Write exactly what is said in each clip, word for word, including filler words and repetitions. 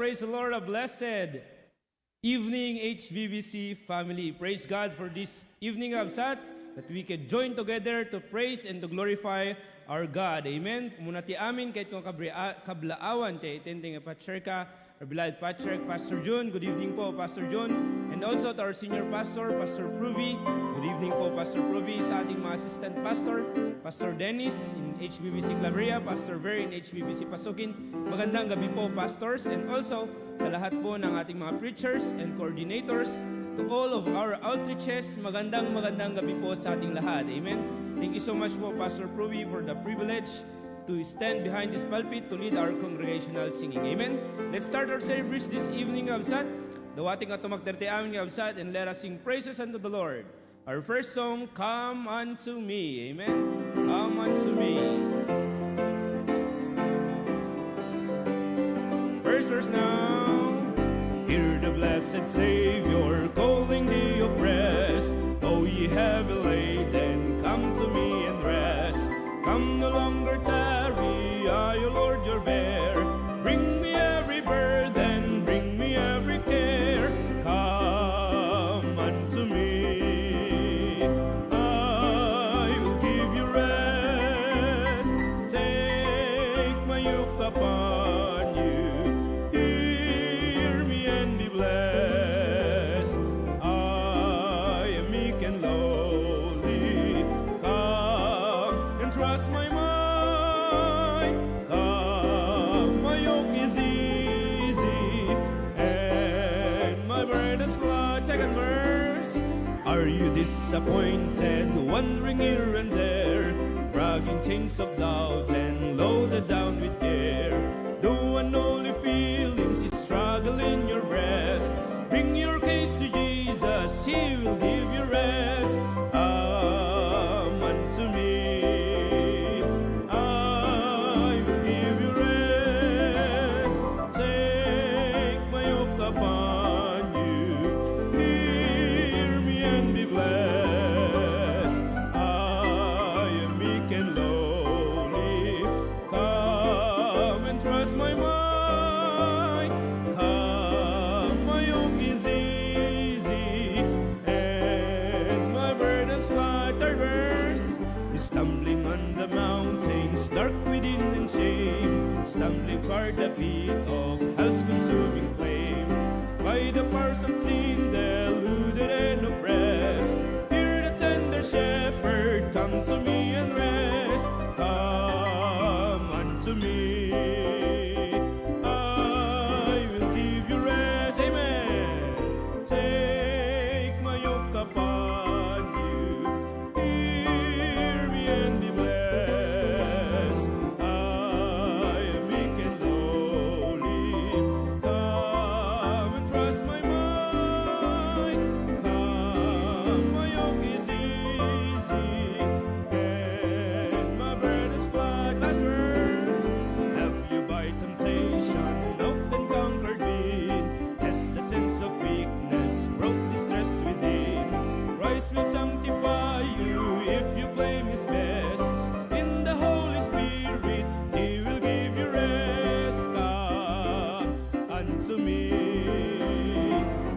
Praise the Lord, a blessed evening, H B B C family. Praise God for this evening, kabsat, that we can join together to praise and to glorify our God. Amen. Muna ti amin, kahit kung kabri-, a-, kablaawan, ti itinteng nga patriarka, Reverend Patrick, Pastor Jun. Good evening po, Pastor Jun. And also to our senior pastor, Pastor Pruvi. Good evening po, Pastor Pruvi. Sa ating mga assistant pastor, Pastor Dennis in H B B C Claveria, Pastor Ver in H B B C Pasukin. Magandang gabi po, pastors. And also, sa lahat po ng ating mga preachers and coordinators, to all of our outreaches, magandang, magandang gabi po sa ating lahat. Amen. Thank you so much po, Pastor Pruvi, for the privilege to stand behind this pulpit to lead our congregational singing. Amen. Let's start our service this evening, kabsat. Dawaten nga tumagder ti amin, kabsat, and let us sing praises unto the Lord. Our first song, Come Unto Me. Amen. Come Unto Me. First verse now. Hear the blessed Savior calling the oppressed. O ye heavy laden, come to me and rest. Come, no longer tarry, I, O Lord, your bear. Bring me every burden, bring me every care. Come unto me, I will give you rest. Take my yoke upon you, hear me and be blessed. I am meek and lowly. Come and trust my might. Come, my yoke is easy and my burden's light. Second verse. Are you disappointed, wandering here and there, dragging chains of doubt and loaded down with care? Though unholy feelings struggle in your breast, bring your case to Jesus, He will give you rest. Come unto me, I will give you rest. Take my yoke upon you, hear me and be blessed. I am meek and lowly. Come and trust my might. Come, my yoke is easy and my burden's light. Third verse. Stumbling on the mountains, dark within and shame, stumbling toward the pit of hell's consuming flame. By the powers of sin, deluded and oppressed, hear the tender shepherd, come to me and rest. Come unto me, I will give you rest. Amen. Take my yoke upon you, hear me and be blessed. I am meek and lowly. Come and trust my might. Come, my yoke is easy and my burden is light. Last verse. Have you by temptation often conquered been? Has the sense of weakness brought distress within? Christ will sanctify you if you claim His best. In the Holy Spirit, He will give you rest. Come unto me,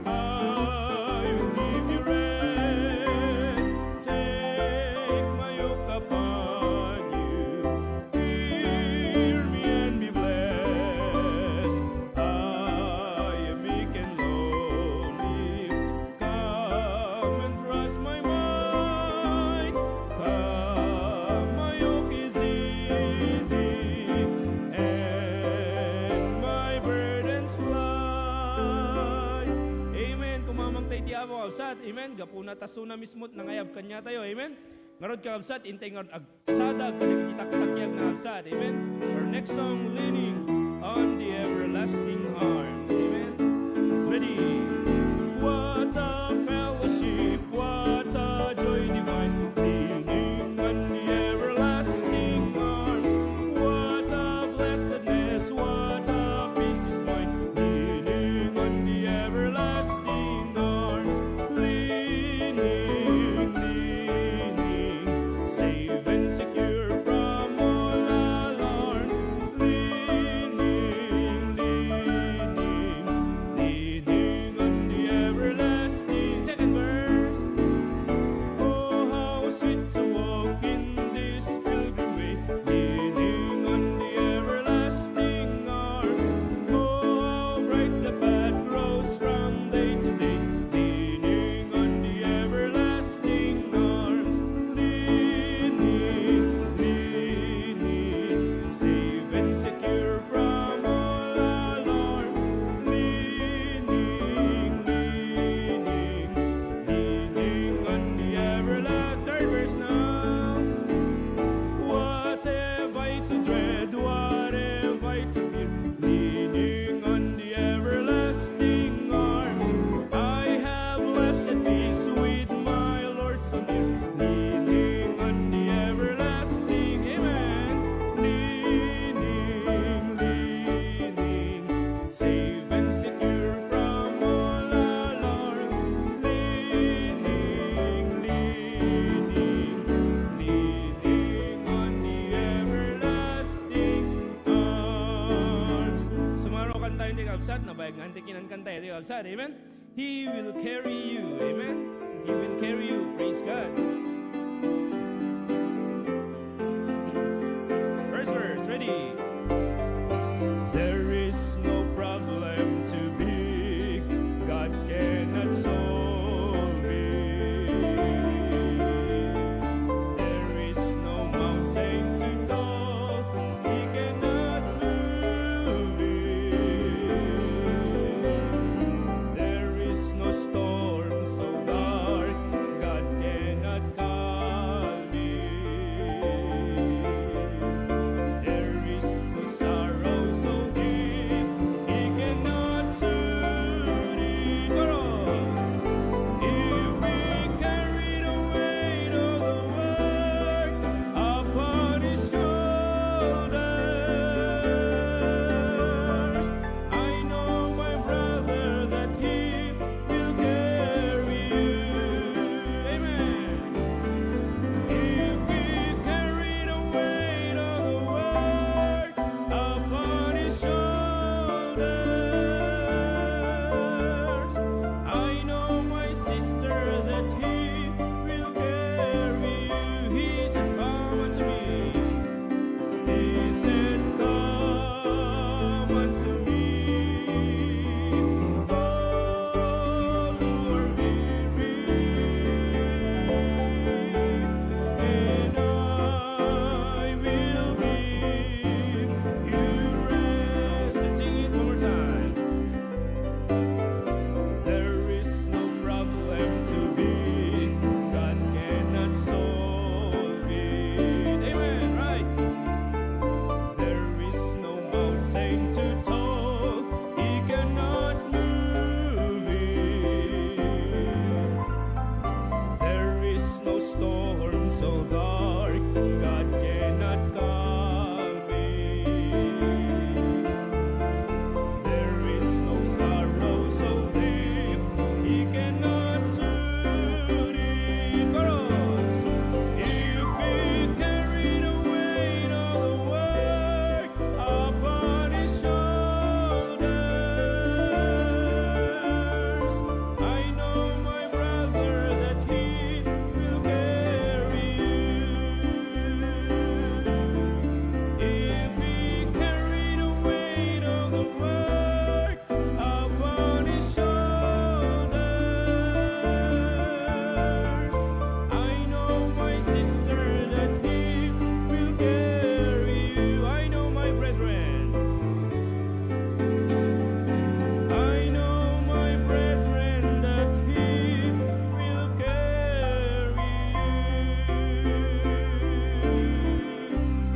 I will give you rest. Take my yoke upon you, hear me and be blessed. I am meek and lowly. Come and trust my might. Come, my yoke is easy and my burden's light. Amen. Kumamangta iti Apo, kabsat. Amen. Gapuna ta isuna mismo ti nangayab kaniatayo. Amen. Ngarud, kakabsat, intay ngarud agsada kadagiti taktakiag nga kabsat. Amen. Our next song, Leaning on the Everlasting Arms. Amen. Ready? What a fellowship, what a joy divine, leaning on the everlasting arms. What a blessedness, what a peace is mine, leaning on the everlasting arms. Leaning, leaning, safe and secure from all alarms. Leaning, leaning, Leaning on the everlasting, amen. Leaning, leaning, safe and secure from all alarms. Leaning, leaning, leaning on the everlasting arms. Sumaro kantayo ti kabsat, nabayag nga antikinan kantayo ti kabsat, amen. He will carry you. Amen. He will carry you. Praise God. First verse, ready. There is no problem too big God cannot solve it. There is no mountain too tall He cannot move it. There is no storm so dark God cannot calm it. There is no sorrow so deep He cannot soothe it. Chorus. If He carried the weight of the world upon His shoulders, I know, my brother, that He will carry you. Amen. If He carried the weight of the world upon His shoulders, I know, my sister, that He will carry you. He said, "Come unto me." He said, "Come unto me, all who are weary, and I will give you rest." Let's sing it one more time. There is no problem too big God cannot solve it. Amen. Right. There is no mountain too tall He cannot move it. There is no storm so dark God cannot calm it. There is no sorrow so deep He cannot soothe it. Chorus. If He carried the weight of the world upon His shoulders, I know, my brother, that He will carry you. If He carried the weight of the world upon His shoulders, I know, my sister, that He will carry you. I know, my brethren. I know, my brethren, that He will carry you.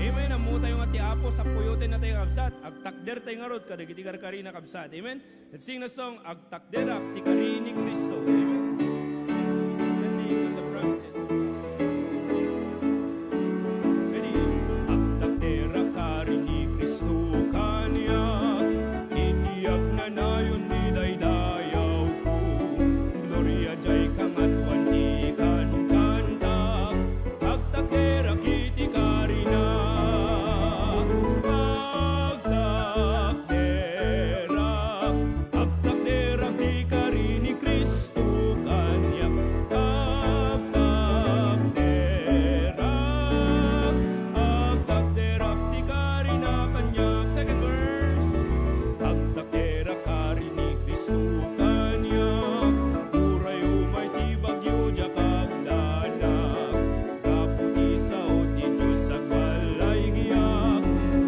Amen. Ammotayo nga ti Apo, sappuyoten natay, kabsat. Agtakder tayo ngarud kadagiti karkarina, kabsat. Amen. Let's sing the song, Agtakderak ti Kari ni Cristo. Amen. Standing on the promises of God. Ready? Agtakderak kari ni Cristo kaniak, iti agnanayon ni daydayawko. Gloria diay kangatoan ti ikankantak, agtakderak iti karina. Agtakderak, agtakderak ti kari ni Cristo kaniak. Agtakderak, agtakderak ti karina kaniak. Second verse. Agtakderak kari ni Cristo kaniak, uray umay ti bagyo, diak agdanag. Gapu ti sao ti Dios, agballaygiak,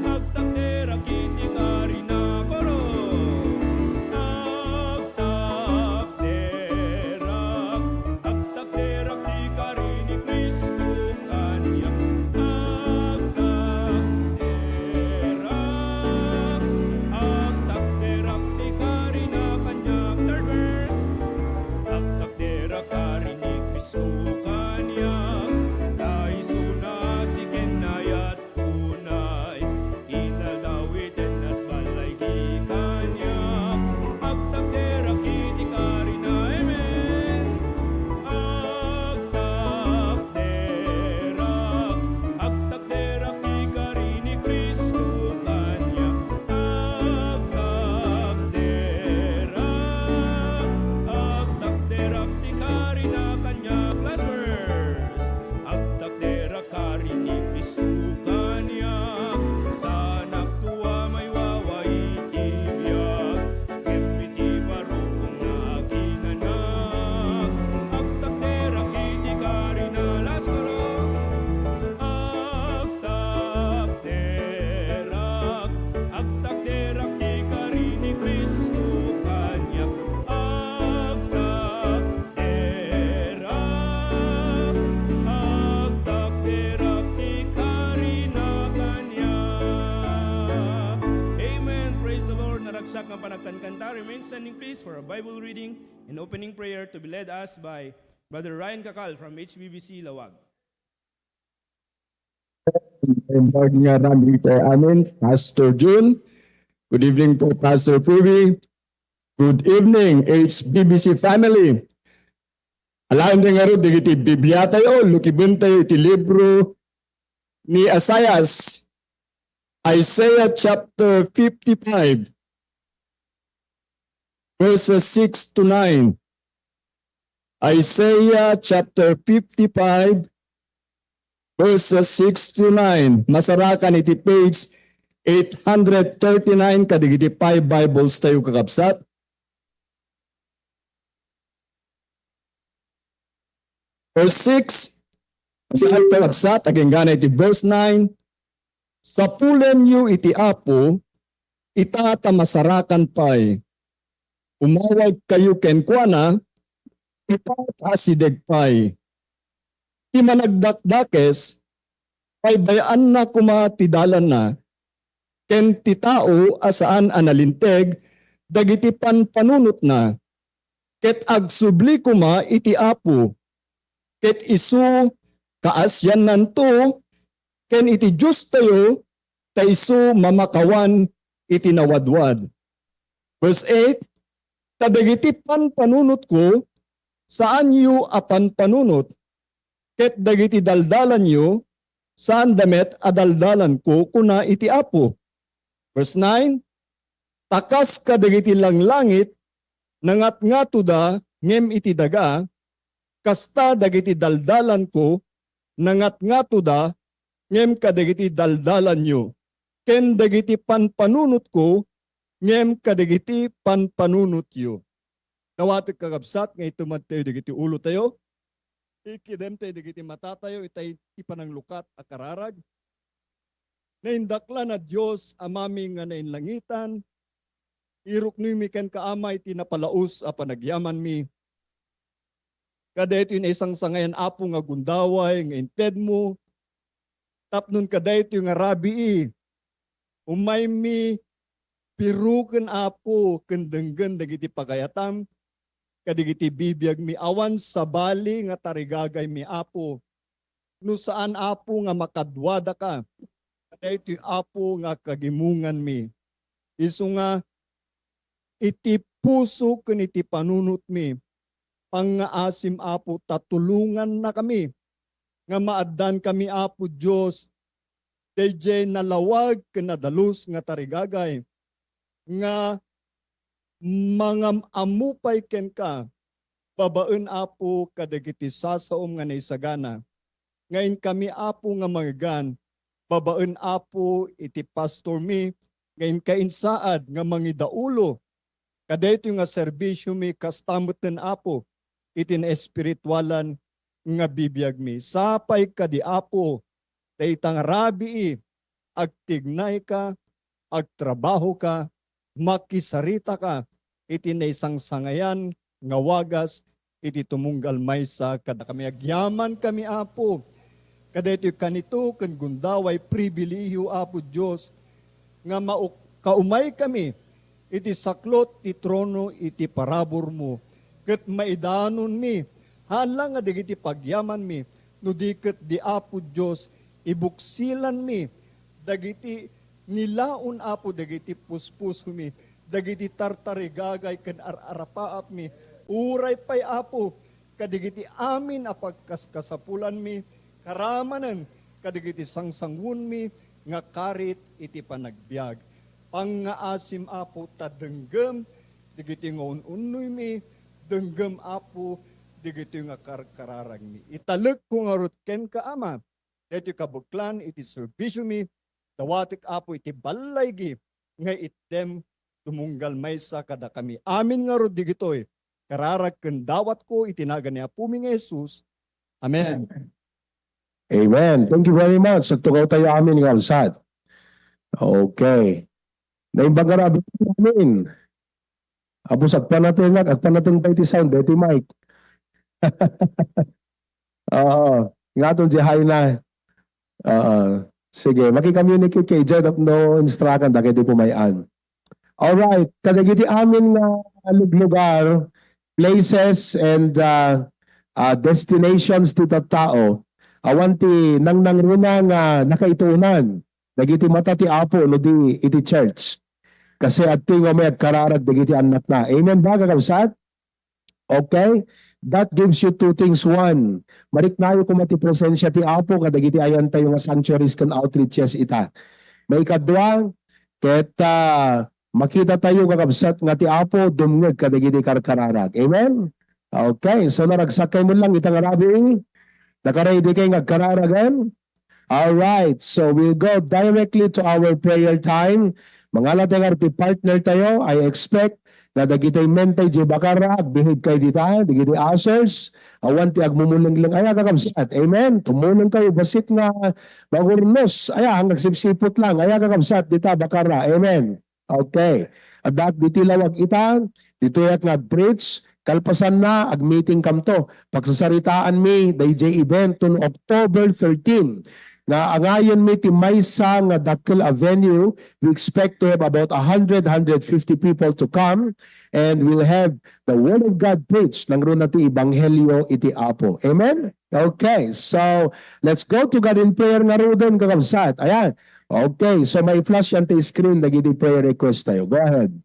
agtakderak iti karina. Koro! Agtakderak, agtakderak ti kari ni Cristo kaniak. Agtakderak, agtakderak ti karina kaniak. Third verse. Agtakderak kari ni Cristo kaniak. Standing, please, for a Bible reading and opening prayer to be led us by Brother Ryan Kakal from H B B C Laoag. Lord nga ramriter amin, Pastor Jun. Good evening po, Pastor Pruby. Good evening, H B B C family. Alaen tayo ngarud dagiti Biblia tayo, lukiben tayo iti libro ni Isaias, Isaiah chapter fifty-five, verses six to nine. Isaiah chapter fifty-five, verses six to nine. Masarakan iti page eight hundred thirty-nine kadigiti five Bibles tayo, kakabsat. Verse six, sa kakabsat, agingga na iti verse nine, "Sapulenyo iti Apo, ita ta masarakan pay. Umawagkayo kenkuana, ita ta asideg pay. Ti managdakdakes, paybay-anna koma ti dalanna, ken ti tao a saan a nalinteg dagiti panpanunotna, ket agsubli koma iti Apo, ket isu kaasiannanto, ken iti Diostayo, ta isu mamakawan iti nawadwad." Verse eight, "Ta dagiti panpanunotko, saanyo a panpanunot, ket dagiti daldalanyo, saanda met a daldalanko," kuna iti Apo. Verse nine, "Ta kas kadagiti langlangit, nangatngatoda ngem iti daga, kasta dagiti daldalanko, nangatngatoda ngem kadagiti daldalanyo, ken dagiti panpanunotko ngem kadagiti panpanunotyo." Dawatek, kakabsat, nga itumadtayo dagiti ulotayo, ikidemtayo dagiti matatayo, itay ti pananglukat a kararag. Naindaklan a Dios, Amami nga nainlangitan, iruknoymi kenka, Ama, iti napalaus a panagyamanmi. Kadaytoy naisangsangayan, Apo, nga gundaway nga intedmo, tapnon kadaytoy nga rabii, umaymi piroken, Apo, ken denggen dagiti pagayatam, kadigiti bibiagmi. Awan sabali nga tarigagaymi, Apo, no saan, Apo, nga makaduadaka. Kadaytoy, Apo, nga kagimonganmi. Isu nga iti puso ken iti panunotmi, pangngaasim, Apo, ta tulongannakami nga maaddankami, Apo Dios, daydiay nalawag ken nadalus nga tarigagay nga mangam-ammo pay kenka babaen, Apo, kadagiti sasaom nga naisagana, nga inkami, Apo, nga mangegan babaen, Apo, iti pastormi nga inka insaad nga mangidaulo kadaytoy nga serbisiomi, kasta metten, Apo, iti naespiritualan nga bibiagmi. Sapay kadi, Apo, ta ita nga rabii, agtignayka, agtrabahoka, makisaritaka iti naisangsangayan nga wagas iti tumunggal maysa kadakami. Agyamankami, Apo, kadaytoy kanito ken gundaway pribilehio, Apo Dios, nga mauk-, kaumaykami iti saklot ti trono iti paraburmo, ket maidanonmi, hala nga dagiti pagyamanmi, no di ket di Apo Dios, ibuksilanmi dagiti nilaon, Apo, dagiti puspusomi, dagiti tartarigagay ken ar-arapaapmi. Uray pay, Apo, kadagiti amin a pagkaskasapulanmi, karamanen kadagiti sangsanguanmi nga karit iti panagbiag. Pangngaasim, Apo, ta denggem dagiti nga un-unnoymi, denggem, Apo, dagiti nga karkararagmi. Italekko ngarud kenka, Ama, daytoy kabeklan iti serbisiomi, dawatek, Apo, iti ballaygi nga itdem tumunggal maysa kadakami. Amin ngarud dagitoy, kararag ken dawatko iti nagan ni Apomi nga Jesus. Amen. Amen. Thank you very much. Agtugaw tayo amin nga alsat. Okay. Naimbag nga rabi amin. Apo, agpanatengak, agpanateng pay ti sound, daytoy mic. Oo. Ngaton, Jehaina. Oo. Sige, makicommunicate kay Jed no instruction, dagiti pumay-an. Alright, kadagiti amin nga luglugar, places, and, ah, ah, destinations ti tattao, awan ti nangnangruna nga nakaituonan dagiti mata ti Apo no di iti church. Kasi adtoy nga may agkararag dagiti annakna. Amen ba, kakabsat? Okay? That gives you two things. One, mariknayo koma ti presensia ti Apo kadagiti ayantayo nga sanctuaries ken outreaches ita. Maikadua, ket, ah, makitatayo, kakabsat, nga ti Apo dumngeg kadagiti karkararag. Amen? Okay, so naragsakkay met lang ita nga rabii. Nakaready kay nga agkararagan? All right, so we'll go directly to our prayer time. Mangala tayo nga ti partner tayo. I expect nga dagiti mentay di bakarra, agbihid kay dita, dagiti ushers, awan ti agmumulengleng. Aya, kakabsat, amen? Tumuleng kayo, basit nga magurnos. Aya, ang agsipsipot lang. Aya, kakabsat, dita, bakarra. Amen. Okay. Adda dagiti lawag ita, ditoy ak nga ag-preach, kalpasanna, ag-meeting kamto. Pagsasaritaanmi, dayjay event, ton October thirteen. Nga angayonmi ti maysa nga dakkel a venue, we expect to have about a hundred, hundred fifty people to come, and we'll have the Word of God preached. Nangruna ti Ebanghelio iti Apo. Amen? Okay, so let's go to God in prayer ngaruden, kakabsat. Ayan. Okay, so may flash yan ti screen dagiti prayer request tayo. Go ahead.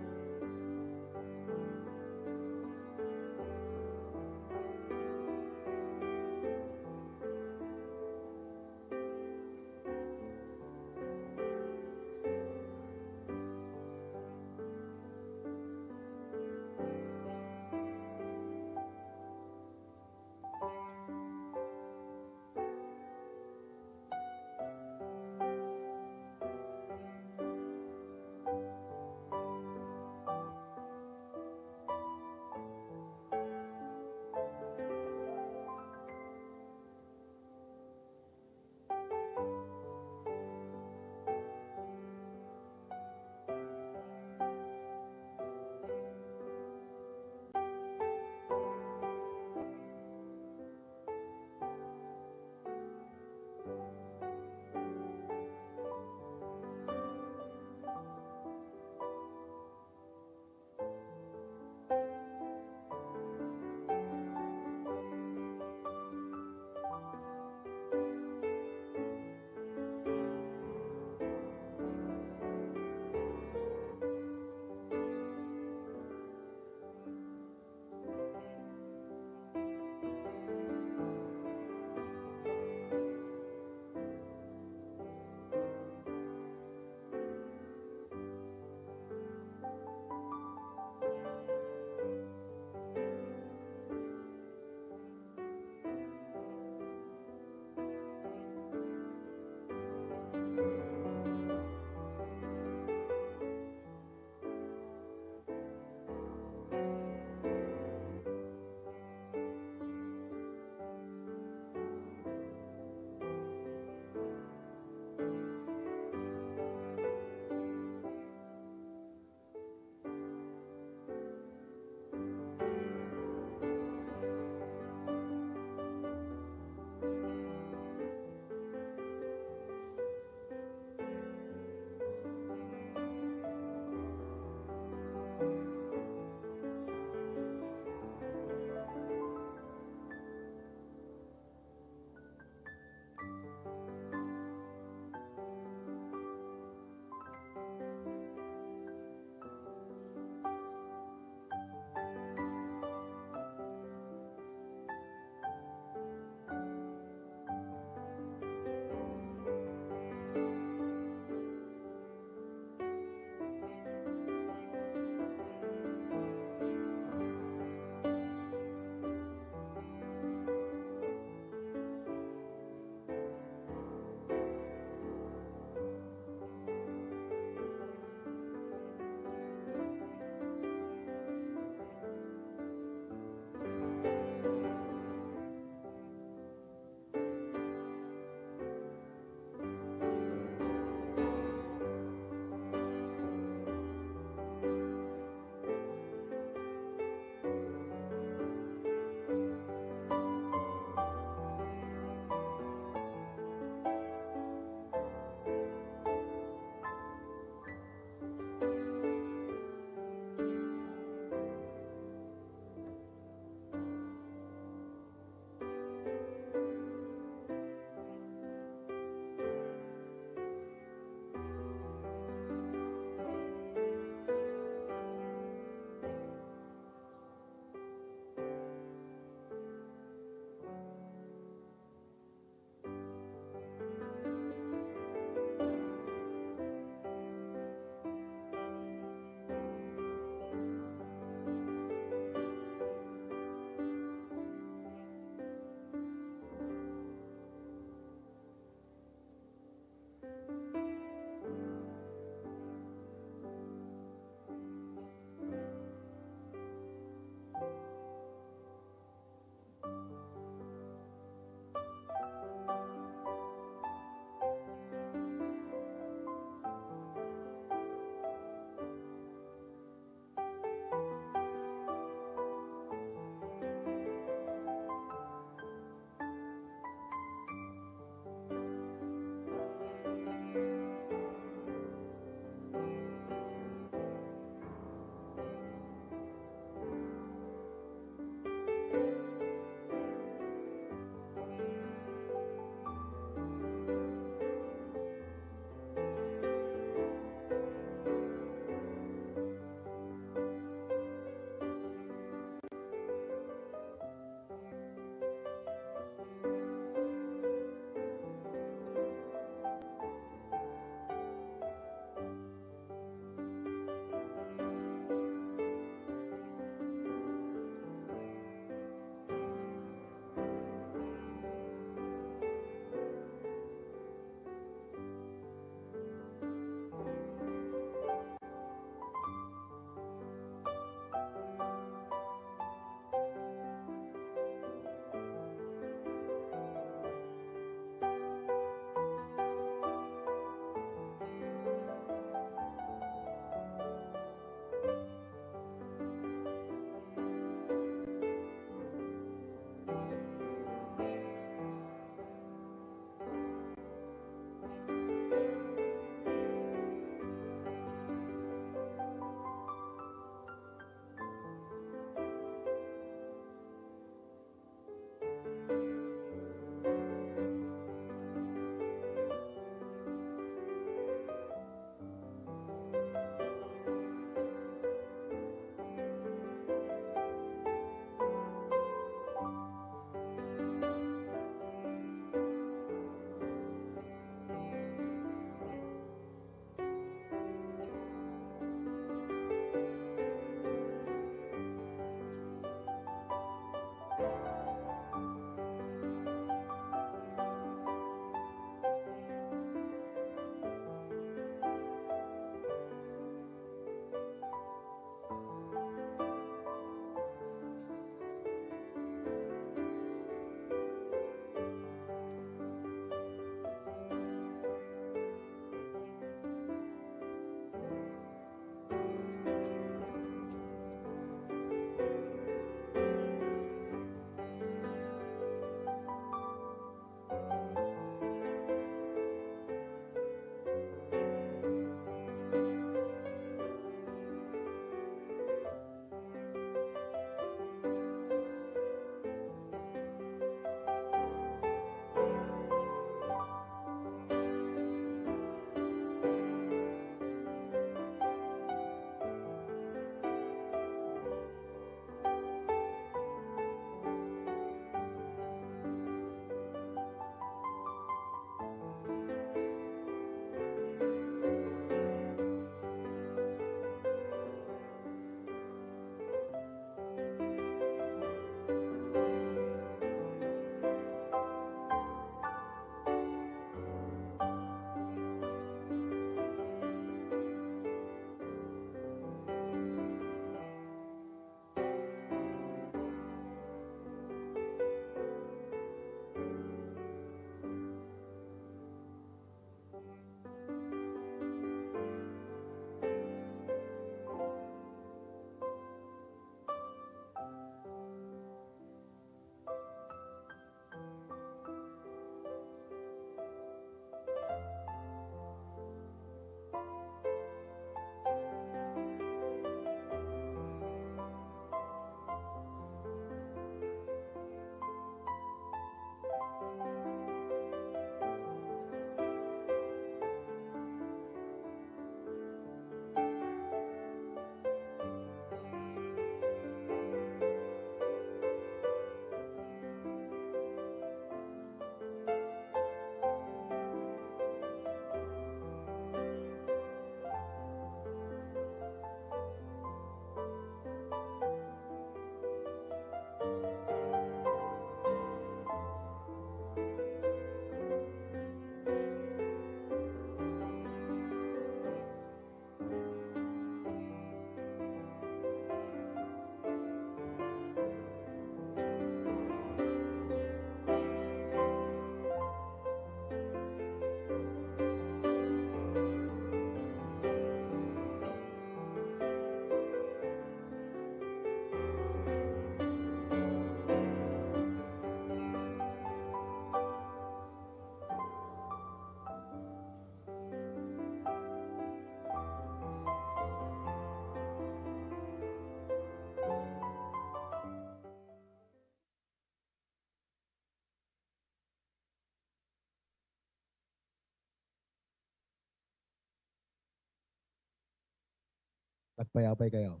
Agpayapay kayo.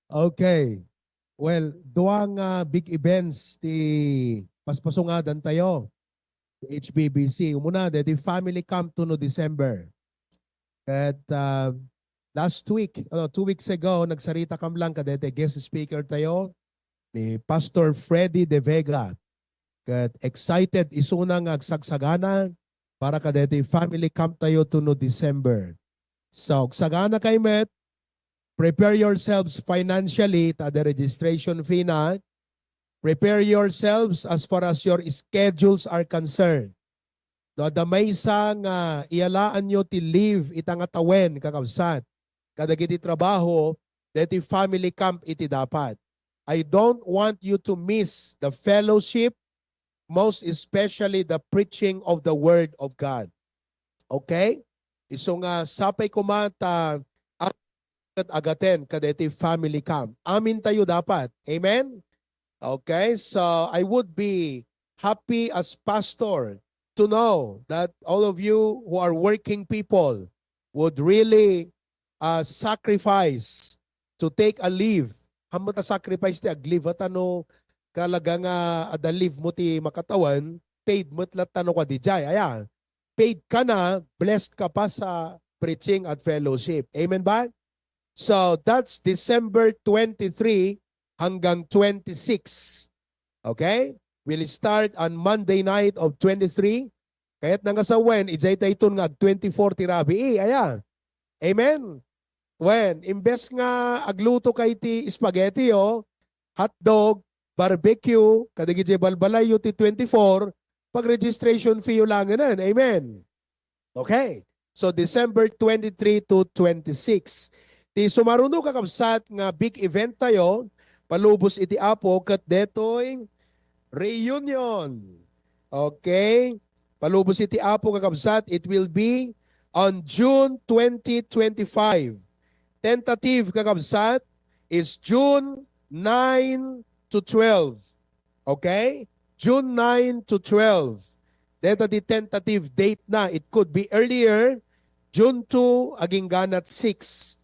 Okay. Well, dua nga big events ti paspasungadan tayo, H B B C. Umuna, deti family camp to no December. At uh, last week, ano, two weeks ago, nagsarita kam lang kadete guest speaker tayo, ni Pastor Freddy De Vega. Ket excited isuna nga agsagsagana para kadeti family camp tayo to no December. So, agsagana kay met, prepare yourselves financially, ta the registration fee na. Prepare yourselves as far as your schedules are concerned. No, adda maysa nga iyalaanyo ti leave ita nga tawen, kakabsat, kadagiti trabaho, deti family camp iti dapat. I don't want you to miss the fellowship, most especially the preaching of the Word of God. Okay? Isu nga sapay koma ta ket agaten kadeti family camp. Amin tayo dapat. Amen? Okay, so I would be happy as pastor to know that all of you who are working people would really uh, sacrifice to take a leave. Hammot a sacrifice ti ag-leave, ta no kalaga nga adda leave mo ti makatawan, paid met latta no kadi jay. Aya, paid ka na, blessed ka pa sa preaching at fellowship. Amen ba? So, that's December twenty-three hanggang twenty-six. Okay? We'll start on Monday night of twenty-three. Kayat na nga sa wen, ijay tayton nga ag twenty-four ti rabii. Aya. Amen? Wen, imbes nga agluto kay ti spaghetti, oh, hotdog, barbecue, kadagiti balbalayyo ti twenty-four, pag-registration fee yo langenan. Amen? Okay. So, December twenty-three to twenty-six. Ti sumaruno, kakabsat, nga big event tayo, palubos iti Apo, ket detoy reunion. Okay? Palubos iti Apo, kakabsat, it will be on June twenty twenty-five. Tentative, kakabsat, is June nine to twelve. Okay? June nine to twelve. Deta ti tentative date na. It could be earlier, June two, agingganat six.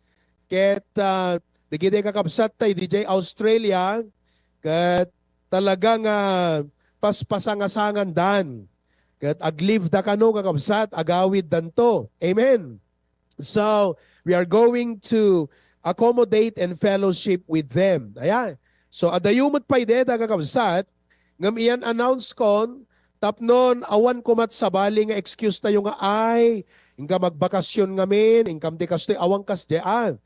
Ket, ah, dagiti kakabsat tayo, D J Australia, ket talaga nga paspasangasangandan. Ket ag-leave da kano, kakabsat, agawid danto. Amen. So, we are going to accommodate and fellowship with them. Ayan. So, adayo met pay deta, kakabsat, ngem iyan announce kon, tapnon awan komat sabali nga excuse tayo nga, "Ay, inka magbakasyon ngamin, inkam ti kastoy, awan kas diaan."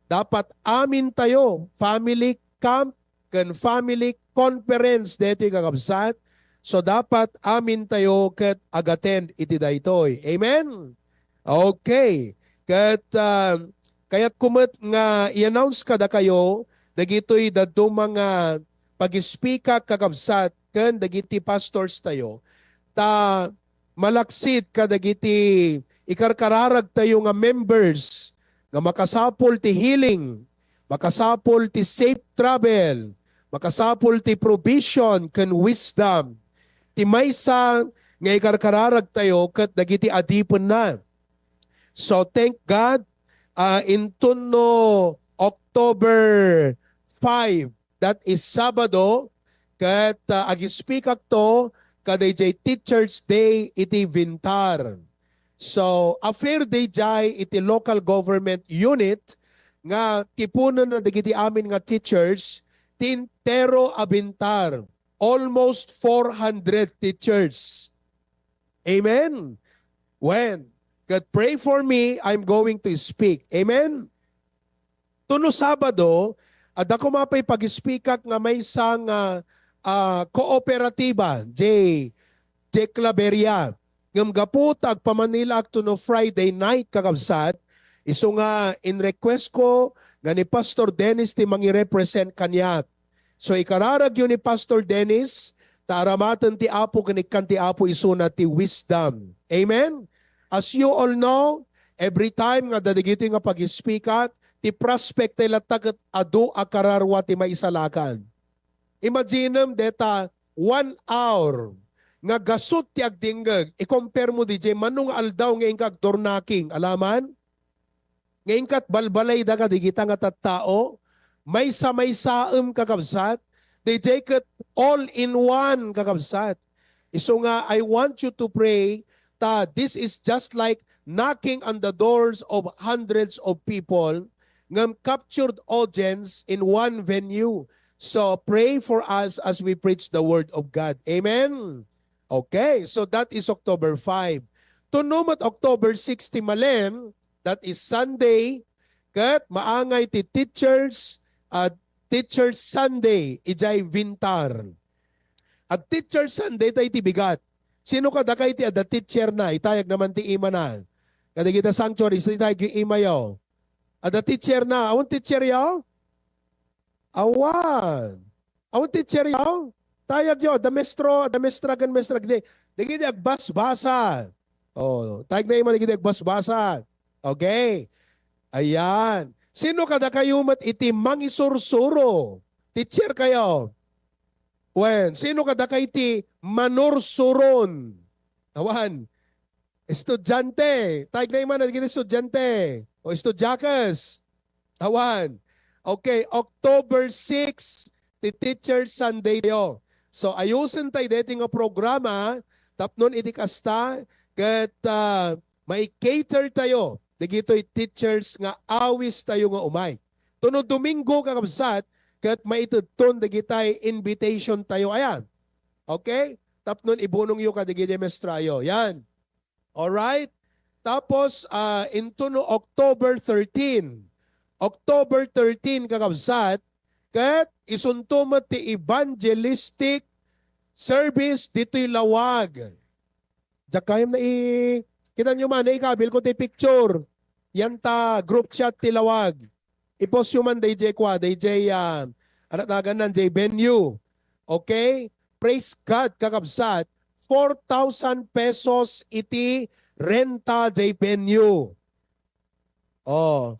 Dapat amin tayo, family camp, ken family conference detoy, kakabsat. So, dapat amin tayo ket agattend iti daytoy. Amen? Okay. Ket, ah, kayatko met nga i-announce kadakayo dagitoy dadduma nga pag-ispikak, kakabsat, ken dagiti pastors tayo. Ta malaksid kadagiti ikarkararag tayo nga members nga makasapul ti healing, makasapul ti safe travel, makasapul ti provision ken wisdom. Ti maysa nga ikarkararag tayo ket dagiti adipenna. So, thank God, ah, inton no October five, that is Sabado, ket, ah, agispikakto kadayjay Teachers' Day iti Vintar. So, a fair day jay iti local government unit nga tipunen na dagiti amin nga teachers ti entero a Vintar. Almost four hundred teachers. Amen? When? God, pray for me, I'm going to speak. Amen? Tuno Sabado, adda koma pay pag-ispikak nga maysa nga, ah, kooperatiba, J, J Claveria. Ngem gapu ta agpamanilaak tuno Friday night, kakabsat, isu nga in-request ko nga ni Pastor Dennis ti mangirepresent kaniak. So, ikararagyo ni Pastor Dennis, ta aramaten ti Apo ken ikkan ti Apo isuna ti wisdom. Amen? As you all know, every time nga dadagitoy nga pag-ispikak, ti prospect tay latta ket adu a kararua ti maisalakan. Imaginem deta one hour nga gasut ti agdingngeg, i-compare mo D J, mano nga aldaw nga inka agdoorknocking, alaman? Nga inkat balbalayda kadagita nga tattao, maysa-maysaem, kakabsat, daydiay ket all in one, kakabsat. Isu nga, I want you to pray ta this is just like knocking on the doors of hundreds of people, ngem captured audience in one venue. So pray for us as we preach the word of God. Amen? Okay, so that is October five. Tuno met October six ti malem, that is Sunday, ket maangay ti teachers, ah, Teachers Sunday, idiay Vintar. Ag Teachers Sunday tay ti bigat. Sino kadakay ti adda teacher na? Itayag naman ti ima na. Kadagita sanctuary, itayag ti imayo. Adda teacher na. Awan teacher yo? Awan. Awan teacher yo? Tayag yo, adda mestro, adda mestra ken mestra. Dagiti, dagiti agbasbasa. Oh, tayag na ima dagiti agbasbasa. Okay. Ayan. Sino kadakayo met iti mangisursuro? Teacher kayo. Wen, sino kadakay ti manursuron? Awan. Estudiante. Tayag na ima dagiti estudiante. O estudiakes. Awan. Okay, October six, ti Teacher Sunday tayo. So, ayusen tayo deti nga programa, tapnon iti kasta, ket, ah, mai-cater tayo, dagitoy teachers nga awis tayo nga umay. Tuno Domingo, kakabsat, ket maitedton dagitay invitation tayo, ayan. Okay? Tapnon ibunong yo kadagiti mestra yo. Yan. Alright? Tapos, ah, intuno October thirteen. October thirteen, kakabsat, ket isunto met ti evangelistic service ditoy Lawag. Diak kayam na i-, kita nyo man, naikabil ko ti picture. Yan ta group chat ti Lawag. I-post yo man dayjay kua, dayjay, ah, ano tagan nan, jay venue. Okay? Praise God, kakabsat. Four thousand pesos iti renta jay venue. Oh.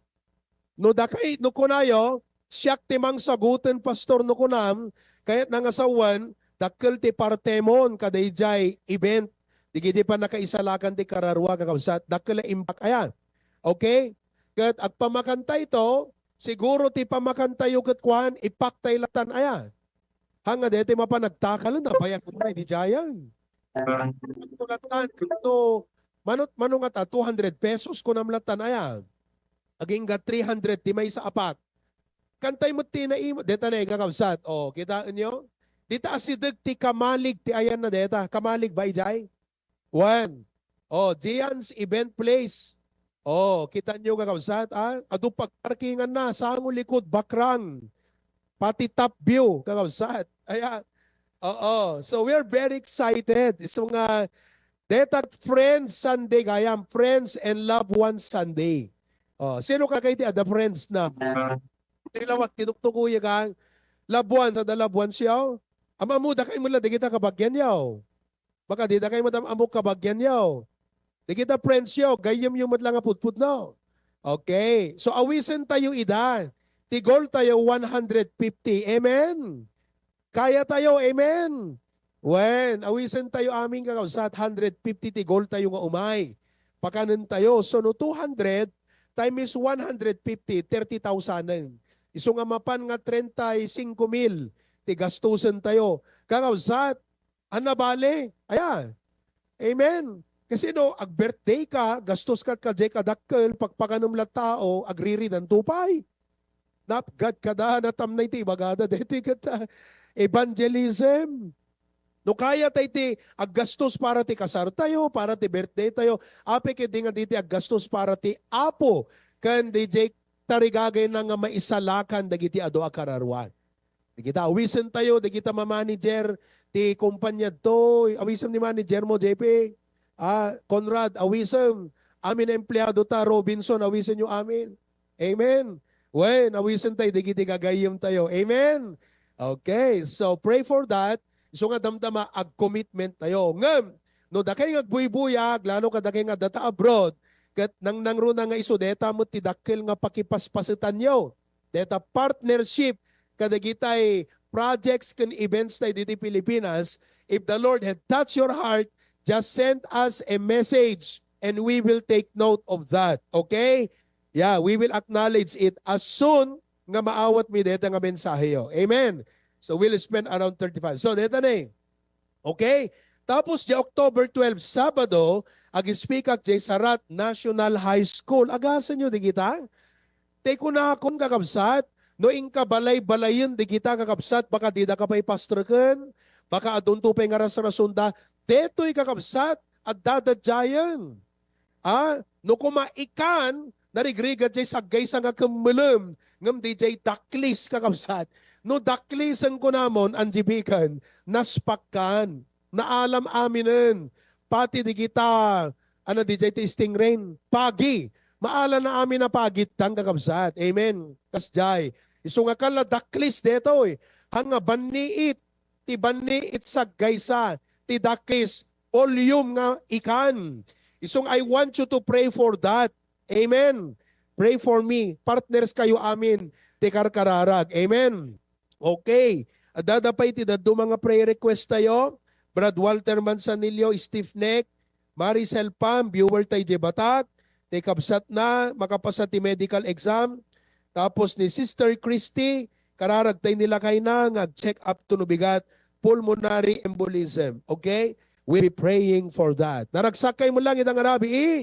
No dakay, no kunayo, siak ti mangsagoten, pastor, no kunam, kayat nangasawan, dakkel ti partemon kadayjay event. Digiti pannakaisalakan ti kararua, kakabsat, dakkel a impact aya. Okay? Ket agpamakanta ito, siguro ti pamakantayo ket kuan, ipaktay latan aya. Hanga deti mapan nagtakalen, nabayag ko na, di jayan. Ano latan, no, manot, mano nga ta, two hundred pesos, kunam latan aya. Agingga three hundred, ti maysa a pack. Kantay met ti naima, deta na ikakabsat. O, kitaen nyo? Dita asideg ti kamalig ti ayan na deta. Kamalig ba ijay? Wen. O, Gian's Event Place. O, kita nyo, kakabsat, ah? Adu pagparkingan na, sango, likod, bakrang. Pati top view, kakabsat. Aya. Oo. So, we are very excited. Isu nga, deta Friends Sunday, gayam. Friends and Loved Ones Sunday. O, sino ka kay ti ada friends na? Ti lawag, tinuktukuya ka. Loved ones, ada loved ones yaw? Am-ammoda kay met la dagita kabagian yaw. Baka dita kay met am-ammo kabagian yaw. Dagita friends yaw, gayyem yo met la nga pudpudno. Okay. So, awisen tayo ida. Ti goal tayo, one hundred fifty. Amen? Kaya tayo. Amen? Wen, awisen tayo amin, kakabsat, hundred fifty ti goal tayo nga umay. Pakanen tayo. So, no two hundred times one hundred fifty, thirty thousand. Isu nga mapan nga treinta y cinco mil ti gastusen tayo. Kakabsat, a nabale. Aya. Amen. Kasi no, ag-birthday ka, gastos ka kadjay kadakkel, pagpakanem la tao, agriridan to pay. Napgad kada, natamnay ti ibagada. Daytoy ket, ah, evangelism. No kaya tay ti aggastos para ti kasar tayo, para ti birthday tayo, apay ket di nga diti aggastos para ti Apo, ken dayjay tarigagayna nga maisalakan dagiti adu a kararuan. Dagita awisen tayo, dagita mamanager ti kumpanya to. Awisem ni manager mo, J P. Ah, Conrad, awisem. Amin a empleado ta, Robinson, awisen yo amin. Amen. Wen, awisen tayo, dagiti gagayyem tayo. Amen. Okay, so pray for that. Isu nga damdama, ag-commitment tayo. Ngem, no dakay nga agbuybuyag, lalo kadakay nga data abroad, ket nangnangruna nga isu deta met ti dakkel nga pakipaspasetanyo. Deta partnership kadagitay projects ken events tayo ditoy Pilipinas. If the Lord had touched your heart, just send us a message and we will take note of that. Okay? Yeah, we will acknowledge it as soon nga maawat mi deta nga mensaheyo. Amen. So we'll spend around thirty-five. So deta na eh. Okay? Tapos di October twelve, Sabado, ag-speak ak di Sarat National High School. Agasan nyo di kita? Tay kunakon, kakabsat, no inka balay-balayen di kita, kakabsat, baka dida ka pay pastreken, baka adunto pay nga rasrasonda. Detoy, kakabsat, adda dadiayen. Ah, no kuma ikan, narigrigat jay saggaysa nga kemmelem, ngem di jay daklis, kakabsat. No daklisen kunamon, anjibikan, naspakkan, naalam aminen, pati di kita, ano, di jay ti stingray, pagi, maala na amin a pagittan, kakabsat. Amen. Kasjay. Isu nga kala daklis detoy. Haan nga banniit, ti banniit saggaysa, ti daklis, volume nga ikan. Isung I want you to pray for that. Amen. Pray for me. Partners kayo amin ti karkararag. Amen. Okay. Adda pay ti dadduma nga prayer request tayo. Brad Walter Manzanillo, stiff neck. Maricel Pam, viewer tayo di Batak. Ti kabsat na, makapasa ti medical exam. Tapos ni Sister Christy, kararag tayo ni lakay na nga check up to no bigat, pulmonary embolism. Okay? We'll be praying for that. Naragsak kayo mo lang itang arabi, eh?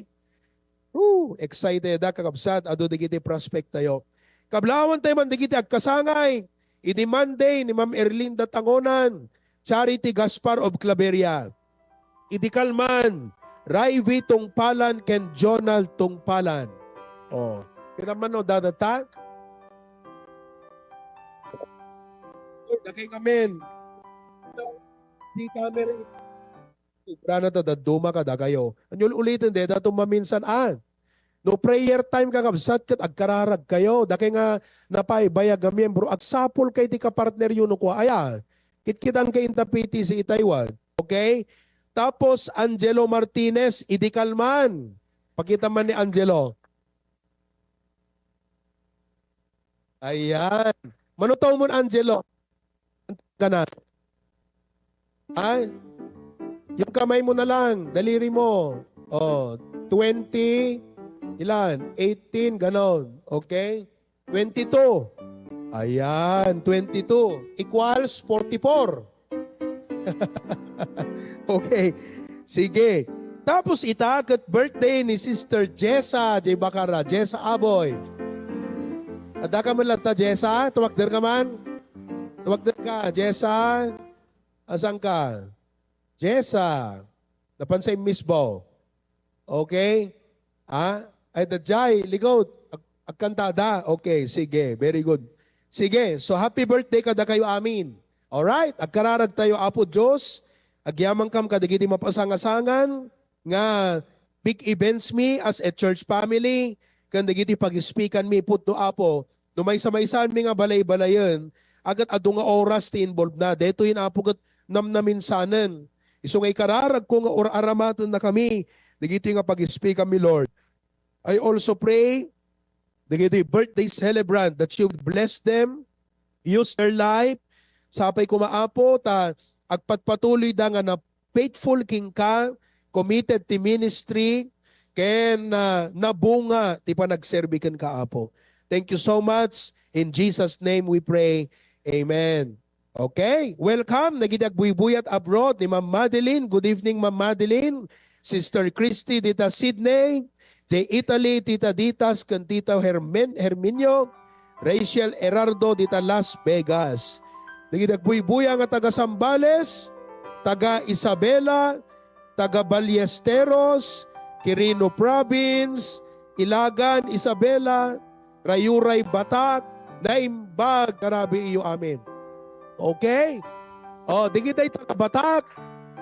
Woo! Excited, ah, kakabsat. Adu digiti prospect tayo. Kablawan tayo man digiti agkasangay. Idi Monday ni Ma'am Erlinda Tangonan, Charity Gaspar of Claveria. Idi Kalman, Raivy Tungpalan ken Jonald Tungpalan. Oh, kita man no, dadata? Oh, dakay kamin. Di kami rin. Sobra na ta dadduma kadakayo. Aniul-uliten deta to maminsan, ah. No prayer time, kakabsat, ket agkararag kayo. Dakay nga napaibayag a miyembro, agsapul kay ti kapartner yo no kua aya. Kitkitan kay inta P T C itay, wan. Okay? Tapos, Angelo Martinez, idi Kalman. Pakita man ni Angelo. Ayan. Mano taw mon, Angelo? Ka na. Ay? Yung kamay mo na lang, daliri mo. Oh, twenty, ilan? Eighteen, ganon. Okay? Twenty-two. Ayan, twenty-two equals forty-four. Okay. Sige. Tapos ita, ket birthday ni Sister Jessa J Bacara. Jessa Aboy. Adda ka man latta, Jessa? Tumakder ka man? Tumakder ka, Jessa? Asan ka? Jessa. Napansay Miss Bo. Okay? Ha? Ay, dadjay, ligod. Ag-, agkanta da. Okay, sige. Very good. Sige, so happy birthday kadakayo amin. Alright? Agkararag tayo, Apo Dios. Agyamankam kadagiti mapasangasangan nga big events mi as a church family, ken dagiti pag-speakan mi pudno, Apo, no maysa-maysaanmi nga balay-balayen, agat adu nga oras ti involve na. Detoy, Apo, ket namnaminsanen. Isu nga ikararagko nga ur-aramatan na kami, dagitoy nga pag-speakan mi, Lord. I also pray, dagiti birthday celebrant, that you would bless them, use their life. Sapay koma, Apo, ta agpatpatuloy da nga na faithful kenka, committed ti ministry, ken, ah, nabunga ti panagserbi kenka, Apo. Thank you so much. In Jesus' name we pray. Amen. Okay, welcome. Nagiti agbuybuyat abroad ni Ma'am Madeline. Good evening, Ma'am Madeline. Sister Christy dita Sydney. Jay Italy, Tita Ditas, ken Tita Hermen-, Herminio. Rachel Herardo dita Las Vegas. Dagiti agbuybuya nga taga Zambales, taga Isabela, taga Ballesteros, Quirino Province, Ilagan, Isabela, Rayuray, Batak, naimbag nga rabii iyo amin. Okay? O, dagiti taga Batak,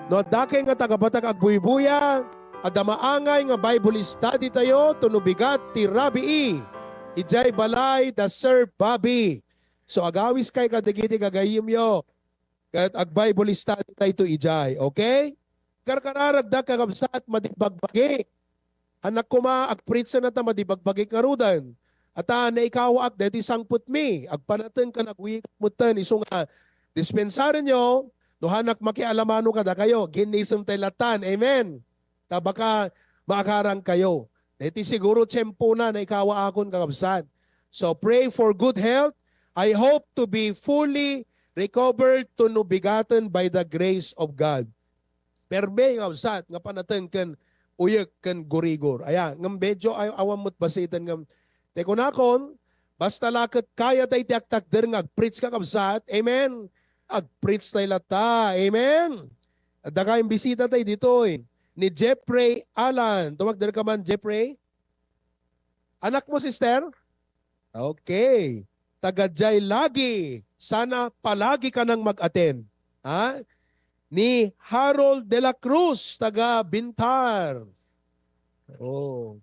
no, adda kay nga taga Batak agbuybuya, adda maangay nga Bible study tayo, to no bigat ti rabii, idiay balay da Sir Bobby. So, agawis kay kadagiti gagayyemyo, ket ag-Bible study tayo to idiay, okay? Karkararagda, kakabsat, madi bagbagi. Anak koma, agpritsa na ta madi bagbagi ngaruden. Ata, naikawaak deti sangpetmi, agpanaten ken agwiak metten, isu nga, dispensarenyo, no hanak makialamano kadakayo, ginnisem tay latan. Amen. Ta baka maakarang kayo. Iti siguro tiempona, naikawaakon, kakabsat. So, pray for good health. I hope to be fully recovered to no begotten by the grace of God. Perme, kakabsat, nga panaten ken uyek ken gurigor. Aya, ngem medyo ay-, awan met basiten ngem, ti kunakon, basta la ket kayatay ti agtakder nga agpreach, kakabsat. Amen. Agpreach tay latta. Amen. Adda kayong bisita tay ditoy. Ni Jeffrey Alan. Tumagder ka man, Jeffrey? Anak mo, sister? Okay. Taga diay lagi. Sana palagi ka nang mag-attend. Ha? Ni Harold de la Cruz, taga Bintar. Oh.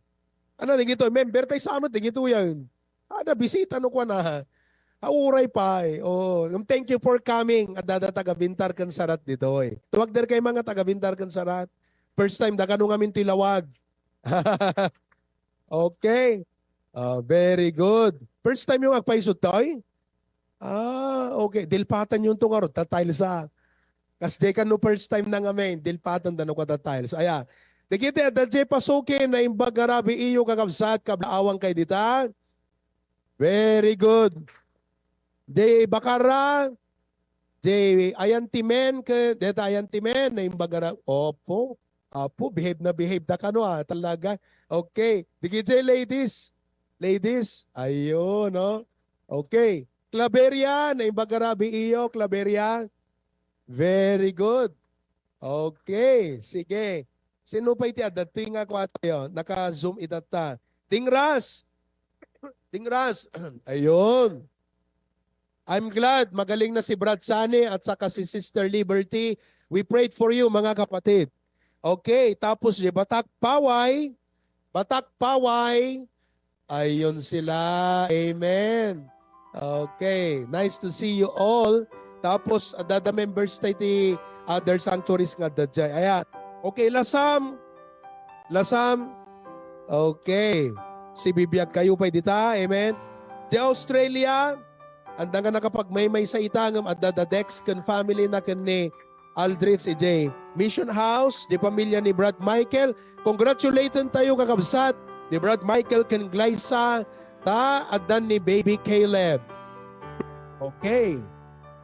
Ano, digito? Member tay sa amin, digito yan. Ah, nabisita no kuan, ah. Ah, uray pa, eh. Oh, um, thank you for coming. Adda da taga Bintar ken Sarat ditoy. Tumagder kay mga taga Bintar ken Sarat. First time, da kano ngamin ti lawag. Okay. Ah, very good. First time yung agpaisod, toy? Ah, okay. Dilpatan yung tungarod. Tatay sa. Kas di ka no first time na nga, men. Dilpatan da no ka tatay. So, aya. Dagiti adda diay pasuki, naimbag nga rabii iyo, kakabsat, kablaawang kay dita. Very good. Diay bakara, diay ayantimen, ke, deta ayantimen, naimbag nga ra-, opo. Apo, behave na behave da kano, ah, talaga. Okay. Dagiti ladies. Ladies, ayun, no? Okay. Claveria, naimbag nga rabii iyo, Claveria. Very good. Okay, sige. Sino pa iti adda? Ti nga kuwatayo, naka-zoom itatta. Dingras. Dingras. Ayun. I'm glad, magaling na si Brad Sani at saka si Sister Liberty. We prayed for you, mga kapatid. Okay, tapos di Batak Paway. Batak Paway. Ayun sila. Amen. Okay, nice to see you all. Tapos, adda members tayo ti other sanctuaries nga adda diay. Ayan. Okay, Lasam. Lasam. Okay. Si Bibiag kayo pa dita. Amen. Di Australia, anda nga nakapagmaymaysa ita, ngem adda da Dex ken family na ken ni Aldrich idiay Mission House, di pamilya ni Brad Michael. Congratulaten tayo, kakabsat, ni Brad Michael ken Glyza, ta addan ni Baby Caleb. Okay.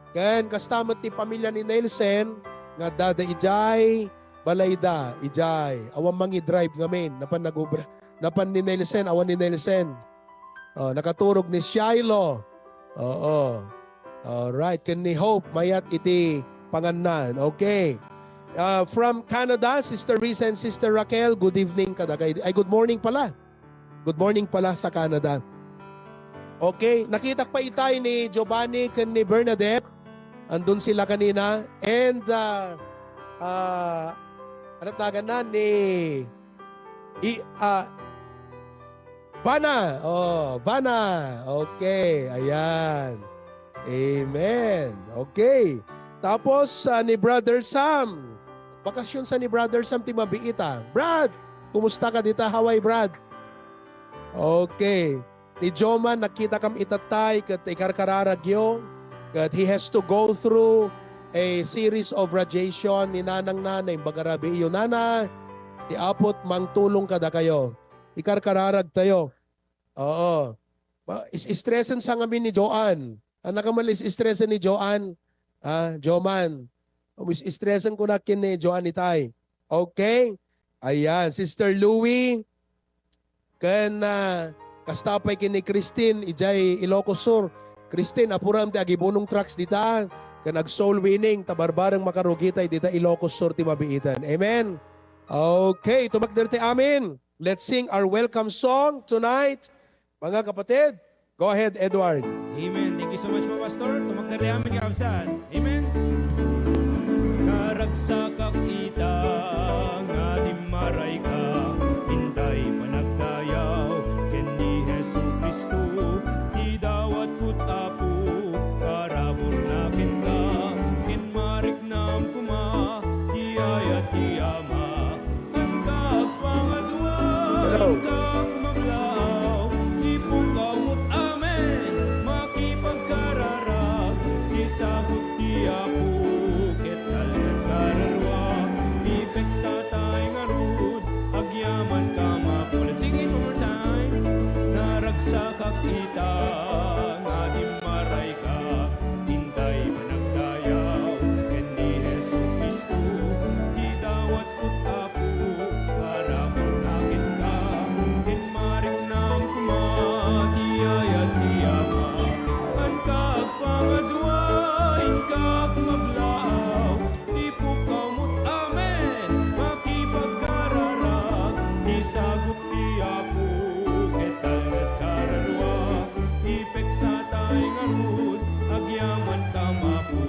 Ken kasta met ti pamilya ni Nelson, nga adda idiay balayda, idiay. Awan mangi-drive ngamin, napan nagubra. Napan ni Nelson, awan ni Nelson. Oh, nakaturog ni Shiloh. Oo. Alright. Ken ni Hope, mayat iti pangannan. Okay. Ah, from Canada, Sister Risa and Sister Raquel, good evening kadakay. Ay, good morning pala. Good morning pala sa Canada. Okay, nakitak pa itay ni Giovanni ken ni Bernadette. Andun sila kanina. And, ah, ah, ano tagan na? Ni, i, ah, Vana. Oh, Vana. Okay, ayan. Amen. Okay. Tapos, ah, ni Brother Sam. Bakasyon sa ni Brother Sam ti mabiit, ah. Brad, kumusta ka dita? Hawaii, Brad? Okay. Ni Joman, nakita kam itatay, ket ikarkararagyo. Ket he has to go through a series of radiation ni nanang na, naimbag a rabii iyo, nana. Ti Apo mangtulong kadakayo. Ikarkararag tayo. Oo. Ma-, is-, stresen sa ngamin ni Joan. Anak ka man is-, stresen ni Joan. Ah, Joman. Is-, stresen ko na kin ni Joan itay. Okay? Ayan, Sister Louie. Ken, ah, kasta pay ken ni Christine, idiay Ilocos Sur. Christine, apuram ti agibunong tracts dita. Ken ag-soul winning, ta barbareng makarugi tay dita Ilocos Sur ti mabiitan. Amen? Okay, tumagder ti amin. Let's sing our welcome song tonight. Mga kapatid, go ahead, Edward. Amen. Thank you so much po, Pastor. Tumagder ti amin, kakabsat. Amen. Naragsakak ita nga dimmarayka, intay panagdayaw ken ni Jesu-Cristo, ti dawatko, Apo, parabur na kenka, ken mariknam koma ti ayat ti Ama. Inka agpangadua, Hello. Inka kumaklaaw, ipukaw met amin, makipagkararag, ti sagut ti Apo, ket talned kararua, ipeksa tay ngarud, agyaman ka mapulit. Sige, Ita nga dimmarayka, intay panagdayaw ken ni Jesu-Cristo, ti dawatko, Apo, arapulna kenka, ken marimnam koma ti ayat ti Ama. Anka agpangadua, inka mablaaw, ipukaw met, amen, makipagkararag, ti sagup ti Apo, ket talned kararua. Ipeksatay ngarud, agyaman ka mapu.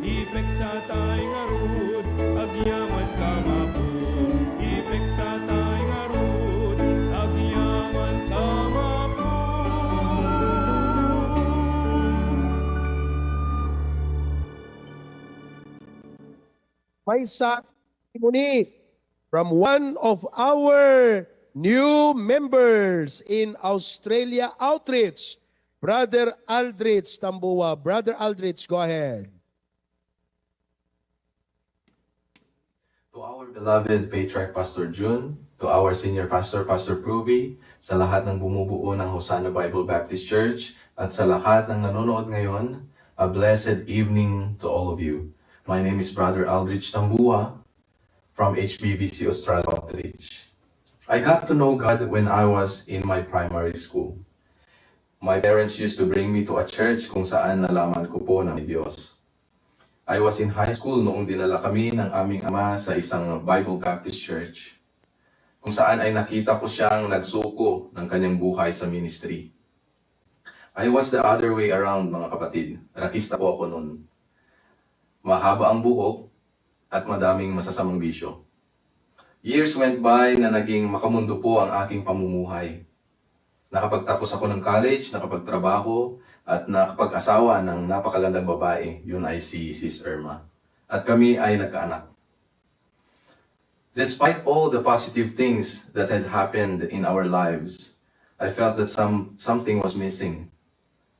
Ipeksatay ngarud, agyaman ka mapu. Ipeksatay ngarud, agyaman ka mapu. Maysa testimony from one of our new members in Australia Outreach, Brother Aldrich Tambua. Brother Aldrich, go ahead. To our beloved Patriarch Pastor Jun, to our Senior Pastor, Pastor Pruvi, sa lahat ng bumubuo ng Hosanna Bible Baptist Church, at sa lahat ng nanonood ngayon, a blessed evening to all of you. My name is Brother Aldrich Tambua from H B B C Australia Outreach. I got to know God when I was in my primary school. My parents used to bring me to a church kung saan nalaman ko po na may Diyos. I was in high school noong dinala kami ng aming ama sa isang Bible Baptist church, kung saan ay nakita ko siyang nagsuko ng kanyang buhay sa ministry. I was the other way around, mga kapatid. Rakista po ako noon. Mahaba ang buhok at madaming masasamang bisyo. Years went by na naging makamundo po ang aking pamumuhay. Nakapagtapos ako ng college, nakapagtrabaho, at nakapag-asawa ng napakagandang babae. Yun ay si Sis Irma. At kami ay nagkaanak. Despite all the positive things that had happened in our lives, I felt that some, something was missing.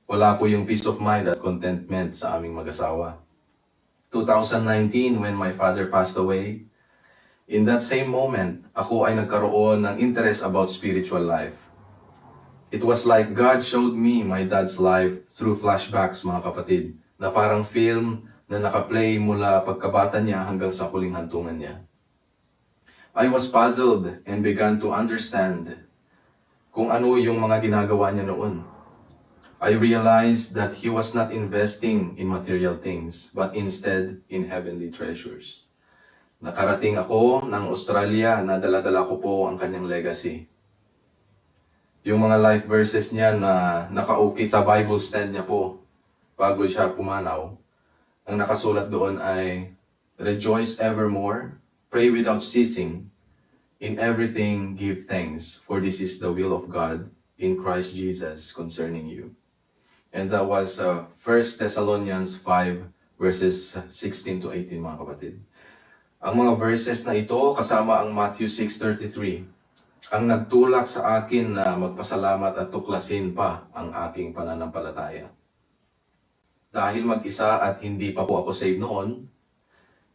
Wala po yung peace of mind at contentment sa aming mag-asawa. Two thousand nineteen, when my father passed away, in that same moment, ako ay nagkaroon ng interest about spiritual life. It was like God showed me my dad's life through flashbacks, mga kapatid, na parang film na nakaplay mula pagkabata niya hanggang sa huling hantungan niya. I was puzzled and began to understand kung ano yung mga ginagawa niya noon. I realized that he was not investing in material things, but instead in heavenly treasures. Nakarating ako ng Australia na dala-dala ko po ang kanyang legacy. Yung mga life verses niya na nakaukit sa Bible stand niya po bago siya pumanaw, ang nakasulat doon ay, "Rejoice evermore, pray without ceasing, in everything give thanks, for this is the will of God in Christ Jesus concerning you." And that was uh, First Thessalonians five, verses sixteen to eighteen, mga kapatid. Ang mga verses na ito, kasama ang Matthew six thirty-three, ang nagtulak sa akin na magpasalamat at tuklasin pa ang aking pananampalataya. Dahil mag-isa at hindi pa po ako saved noon,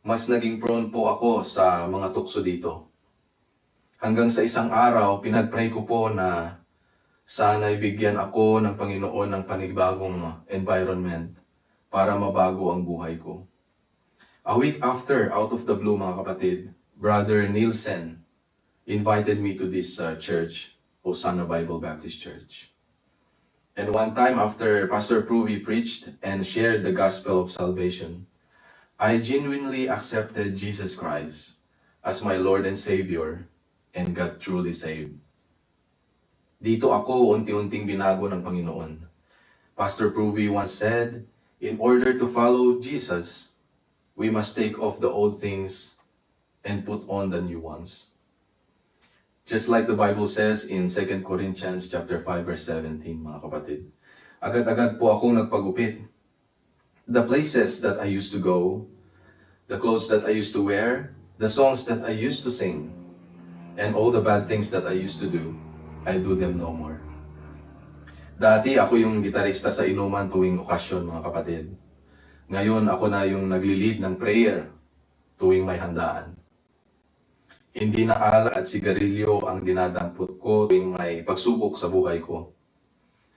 mas naging prone po ako sa mga tukso dito. Hanggang sa isang araw, pinagpray ko po na sana'y bigyan ako ng Panginoon ng panibagong environment para mabago ang buhay ko. A week after, out of the blue, mga kapatid, Brother Nielsen invited me to this uh, church, Hosanna Bible Baptist Church. And one time after Pastor Pruvi preached and shared the gospel of salvation, I genuinely accepted Jesus Christ as my Lord and Savior and got truly saved. Dito ako unti-unting binago ng Panginoon. Pastor Pruvi once said, "In order to follow Jesus, we must take off the old things and put on the new ones." Just like the Bible says in Second Corinthians chapter five, verse seventeen, mga kapatid. Agad-agad po akong nagpagupit. The places that I used to go, the clothes that I used to wear, the songs that I used to sing, and all the bad things that I used to do, I do them no more. Dati ako yung gitarista sa inuman tuwing okasyon, mga kapatid. Ngayon, ako na yung nagli-lead ng prayer tuwing may handaan. Hindi na alak at sigarilyo ang dinadampot ko tuwing may pagsubok sa buhay ko.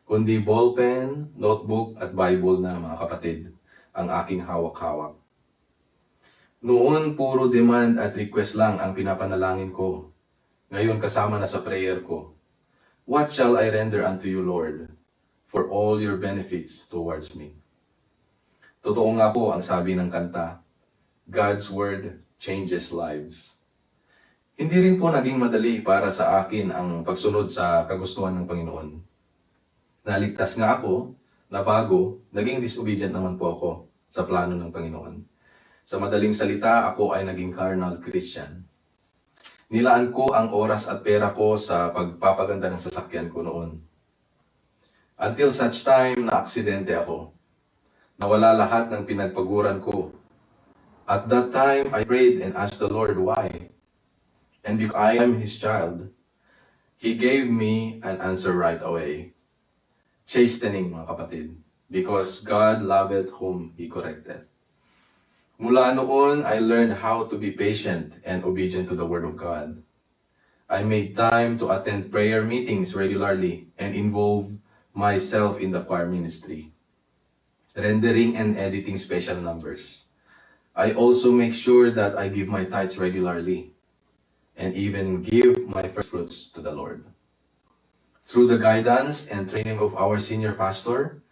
kundi ballpen, notebook, at Bible na, mga kapatid, ang aking hawak-hawak. Noon, puro demand at request lang ang pinapanalangin ko. Ngayon, kasama na sa prayer ko, "What shall I render unto you, Lord, for all your benefits towards me?" Totoo nga po ang sabi ng kanta, "God's Word changes lives." Hindi rin po naging madali para sa akin ang pagsunod sa kagustuhan ng Panginoon. Naligtas nga ako, nabago, naging disobedient naman po ako sa plano ng Panginoon. Sa madaling salita, ako ay naging carnal Christian. Nilaan ko ang oras at pera ko sa pagpapaganda ng sasakyan ko noon. Until such time na aksidente ako. Nawala lahat ng pinagpaguran ko. At that time, I prayed and asked the Lord why. And because I am His child, He gave me an answer right away. Chastening, mga kapatid, because God loveth whom He correcteth. Mula noon, I learned how to be patient and obedient to the Word of God. I made time to attend prayer meetings regularly and involve myself in the choir ministry, rendering and editing special numbers. I also make sure that I give my tithes regularly and even give my first fruits to the Lord. Through the guidance and training of our senior pastor,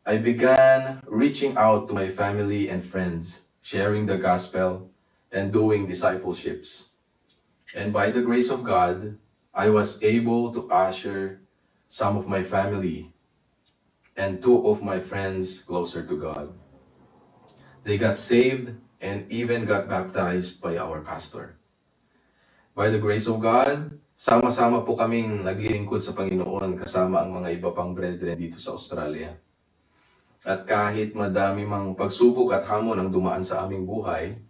I began reaching out to my family and friends, sharing the gospel, and doing discipleships. And by the grace of God, I was able to usher some of my family and two of my friends closer to God. They got saved and even got baptized by our pastor. By the grace of God, sama-sama po kaming naglilingkod sa Panginoon kasama ang mga iba pang brethren dito sa Australia. At kahit madami mang pagsubok at hamon ang dumaan sa aming buhay,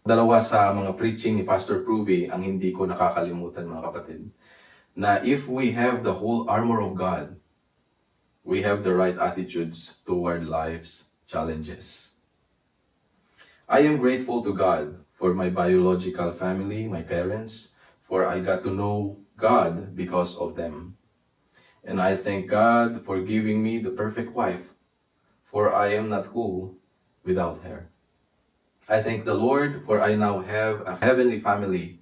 dalawa sa mga preaching ni Pastor Pruvi ang hindi ko nakakalimutan, mga kapatid, na if we have the whole armor of God, we have the right attitudes toward life's challenges. I am grateful to God for my biological family, my parents, for I got to know God because of them. And I thank God for giving me the perfect wife, for I am not whole without her. I thank the Lord, for I now have a heavenly family,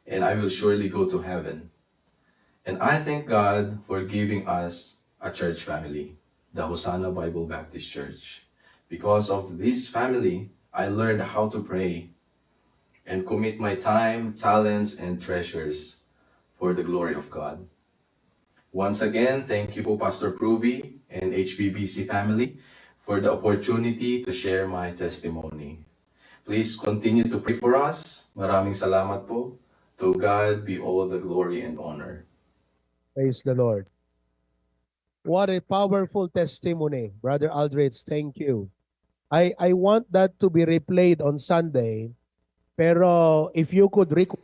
and I will surely go to heaven. And I thank God for giving us a church family, the Hosanna Bible Baptist Church. Because of this family, I learned how to pray and commit my time, talents, and treasures for the glory of God. Once again, thank you po, Pastor Pruvi and H B B C family, for the opportunity to share my testimony. Please continue to pray for us. Maraming salamat po. To God be all the glory and honor. Praise the Lord. What a powerful testimony, Brother Aldrich. Thank you. I, I want that to be replayed on Sunday. Pero if you could recall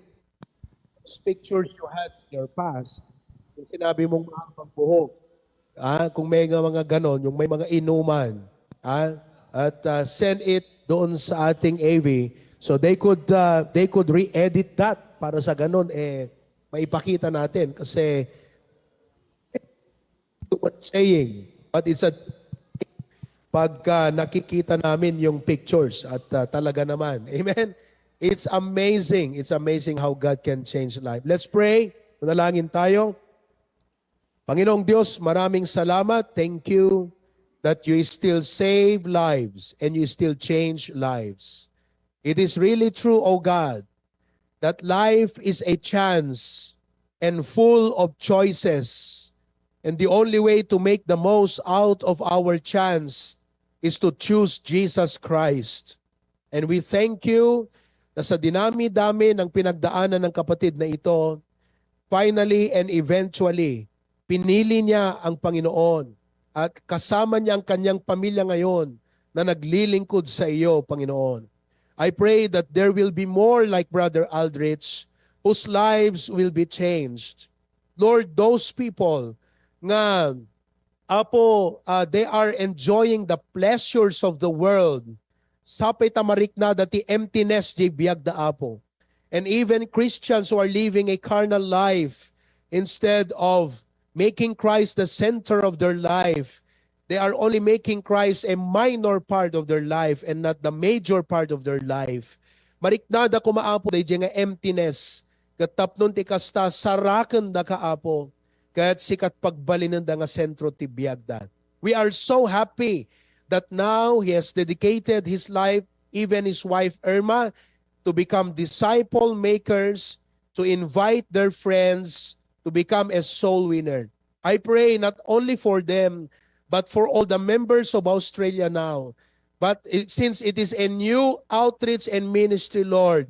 those pictures you had in your past, yung sinabi mong mahabang buhok, ah, kung may nga mga ganon, yung may mga inuman, ah, at ah, send it doon sa ating A V. So they could ah, they could re-edit that para sa ganon eh maipakita natin kasi what saying, but it's a pagka nakikita namin yung pictures at ah, talaga naman. Amen. It's amazing. It's amazing how God can change life. Let's pray. Manalangin tayo. Panginoong Diyos, maraming salamat. Thank you that you still save lives and you still change lives. It is really true, O God, that life is a chance and full of choices. And the only way to make the most out of our chance is to choose Jesus Christ. And we thank you na sa dinami-dami ng pinagdaanan ng kapatid na ito, finally and eventually, pinili niya ang Panginoon at kasama niya ang kanyang pamilya ngayon na naglilingkod sa iyo, Panginoon. I pray that there will be more like Brother Aldrich whose lives will be changed. Lord, those people nga, Apo, uh, they are enjoying the pleasures of the world. Sapay ta mariknada ti emptiness di biag da, Apo. And even Christians who are living a carnal life instead of making Christ the center of their life. They are only making Christ a minor part of their life and not the major part of their life. Mariknada koma, Apo, daydiay nga emptiness. Ket tapno ti kasta, sarakendaka, Apo. Ket sika ti pagbalinenda nga sentro ti biagda. We are so happy that now he has dedicated his life, even his wife Irma, to become disciple makers, to invite their friends to become a soul winner. I pray not only for them, but for all the members of Australia now. But it, since it is a new outreach and ministry, Lord,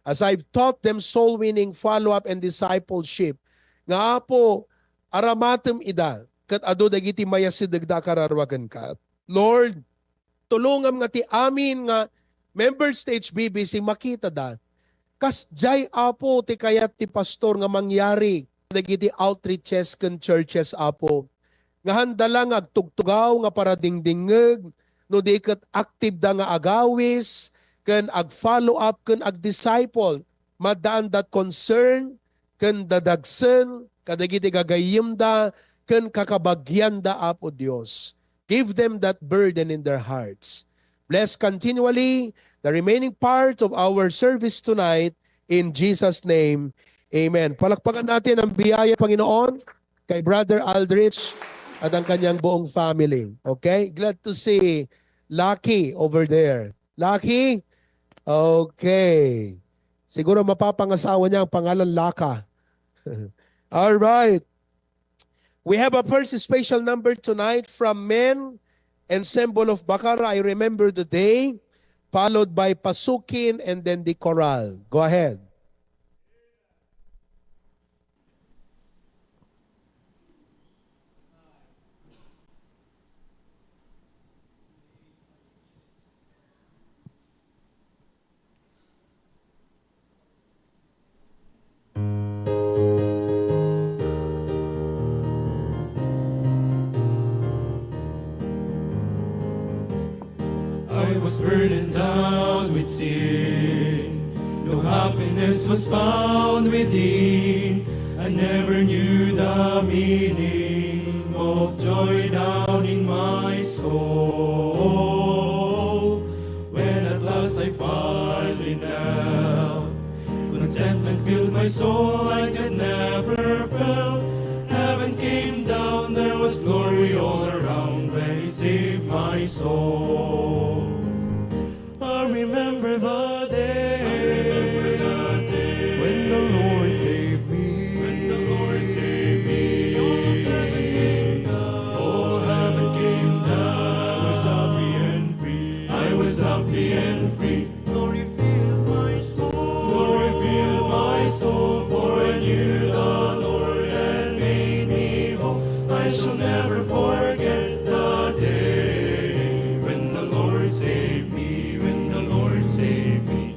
as I've taught them soul winning, follow-up, and discipleship, nga, Apo, aramatem ida, ket adu dagiti mayasidegda a kararua kenka. Lord, tulongam nga ti amin nga members ti H B B C makitada. Kasdiay, Apo, ti kayat ti pastor nga mangyari dagiti outreaches ken churches, Apo. Nga handa la nga agtugtugaw nga paradingdingngeg, no di ket active da nga agawis, ken ag-follow up, ken ag-disciple. Maddaan dat concern, ken dadagsen kadagiti gagayyemda ken kakabagianda, Apo Dios. Give them that burden in their hearts. Bless continually the remaining part of our service tonight in Jesus' name. Amen. Palakpakan natin ang biyaya, Panginoon, kay Brother Aldrich at ang kanyang buong family. Okay? Glad to see Lucky over there. Lucky? Okay. Siguro mapapangasawa niya ang pangalan Laka. All right. We have a first special number tonight from Men, Ensemble of Bacara, I Remember the Day, followed by Pasukin and then the Chorale. Go ahead. I was burdened down with sin. No happiness was found within. I never knew the meaning of joy down in my soul. When at last I finally knelt, contentment filled my soul like it never felt. Heaven came down, there was glory all around when he saved my soul. I remember the day. I remember the day when the Lord saved me. When the Lord saved me. All of heaven came down. All of heaven came down. I was happy and free. I was happy and free. Glory filled my soul. Glory filled my soul, for I knew the Lord had made me whole. I shall never forget the day when the Lord saved me, when the Lord saved me.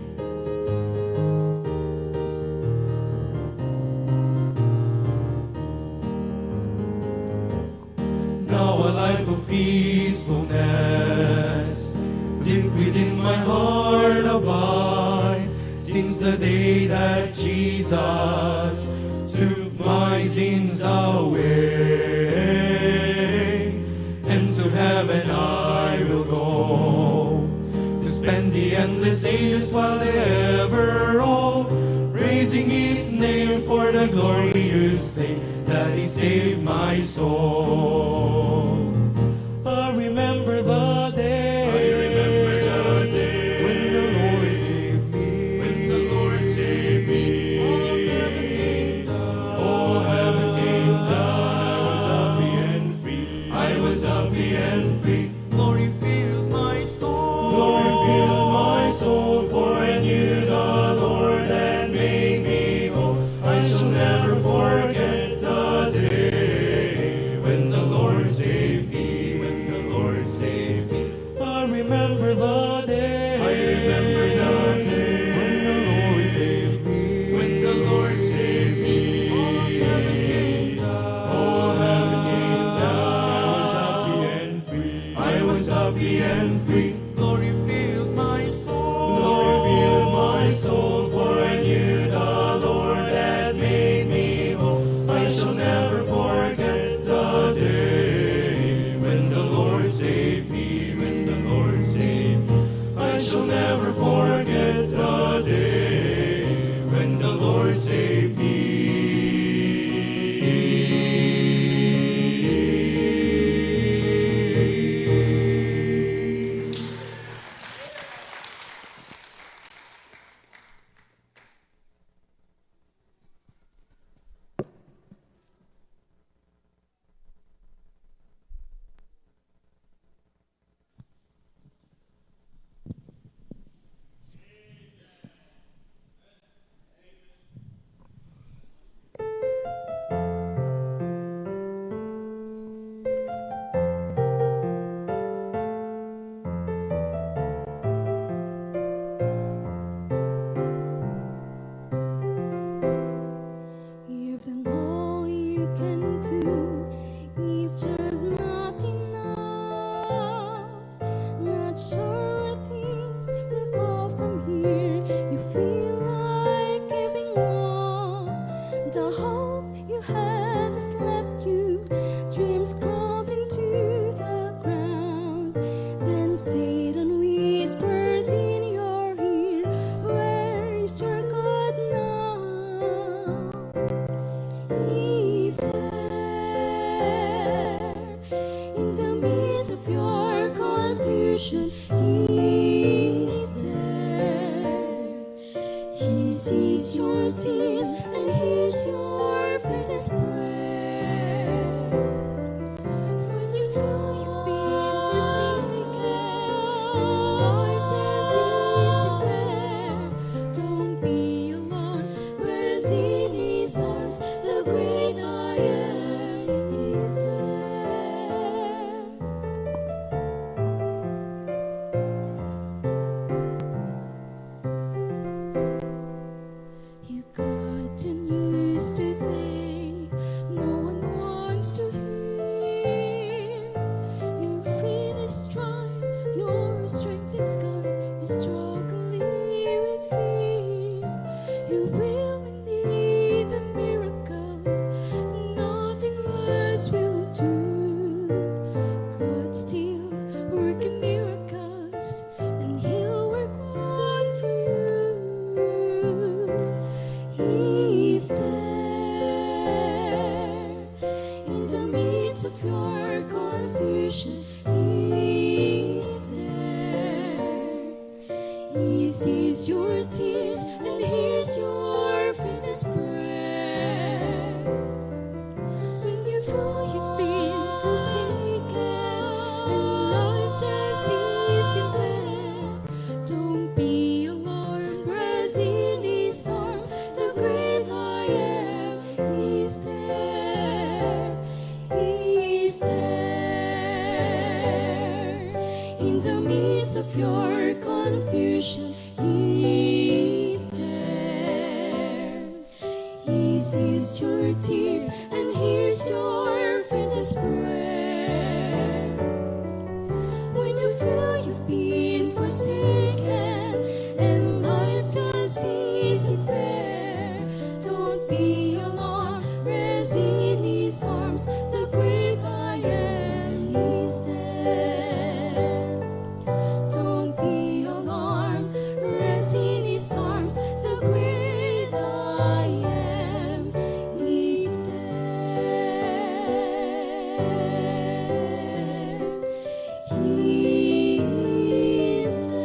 Now a life of peacefulness deep within my heart abides, since the day that Jesus took my sins away. And to heaven I will go to spend the endless ages while they ever roll, praising his name for the glorious day that he saved my soul. I remember the day. I remember the day when the Lord saved me. When the Lord saved me. All of heaven came down. All of heaven came down. I was happy and free. I was happy and free. Glory filled my soul. Glory filled my soul, for I knew the Lord had made me whole. I shall never forget the day when the Lord saved me, when the Lord saved me. I remember the day. I remember the day when the Lord saved me. When the Lord saved me. All of heaven came down. All of heaven came down. I was happy and free. I was happy and free. Glory filled my soul. Glory forget the day when the Lord saved me. Even all you can do is just not enough. Not sure things will go from here. You feel like giving up. The hope you had has left you. Dreams crumbling to the ground. Then Satan whispers in your ear, "Where is your God now?" He's there. In the midst of your confusion, He's there. He sees your tears and hears your faintest prayer. When you feel you've been forsaken and life just isn't fair, don't be alarmed. Rest in His arms, the great I Am is there. You got the news today no one wants to hear. Your faith is tried, your strength is gone. You're struggling with fear. You really need a miracle, and nothing less will do. God's still working miracles, and He'll work one for you. He's there in the midst of your confusion. He's there. He sees your tears and hears your faintest prayer. When you feel you've been forsaken and life just isn't fair, don't be alarmed. Rest in His arms, the great I Am is there. He's there. In the midst of your confusion, He's there. He sees your tears and hears your faintest prayer. When you feel you've been forsaken and life just isn't fair, don't be alarmed. Rest in His arms, the great I Am is there. Don't be alarmed. Rest in His arms, the great I Am is there. He is there.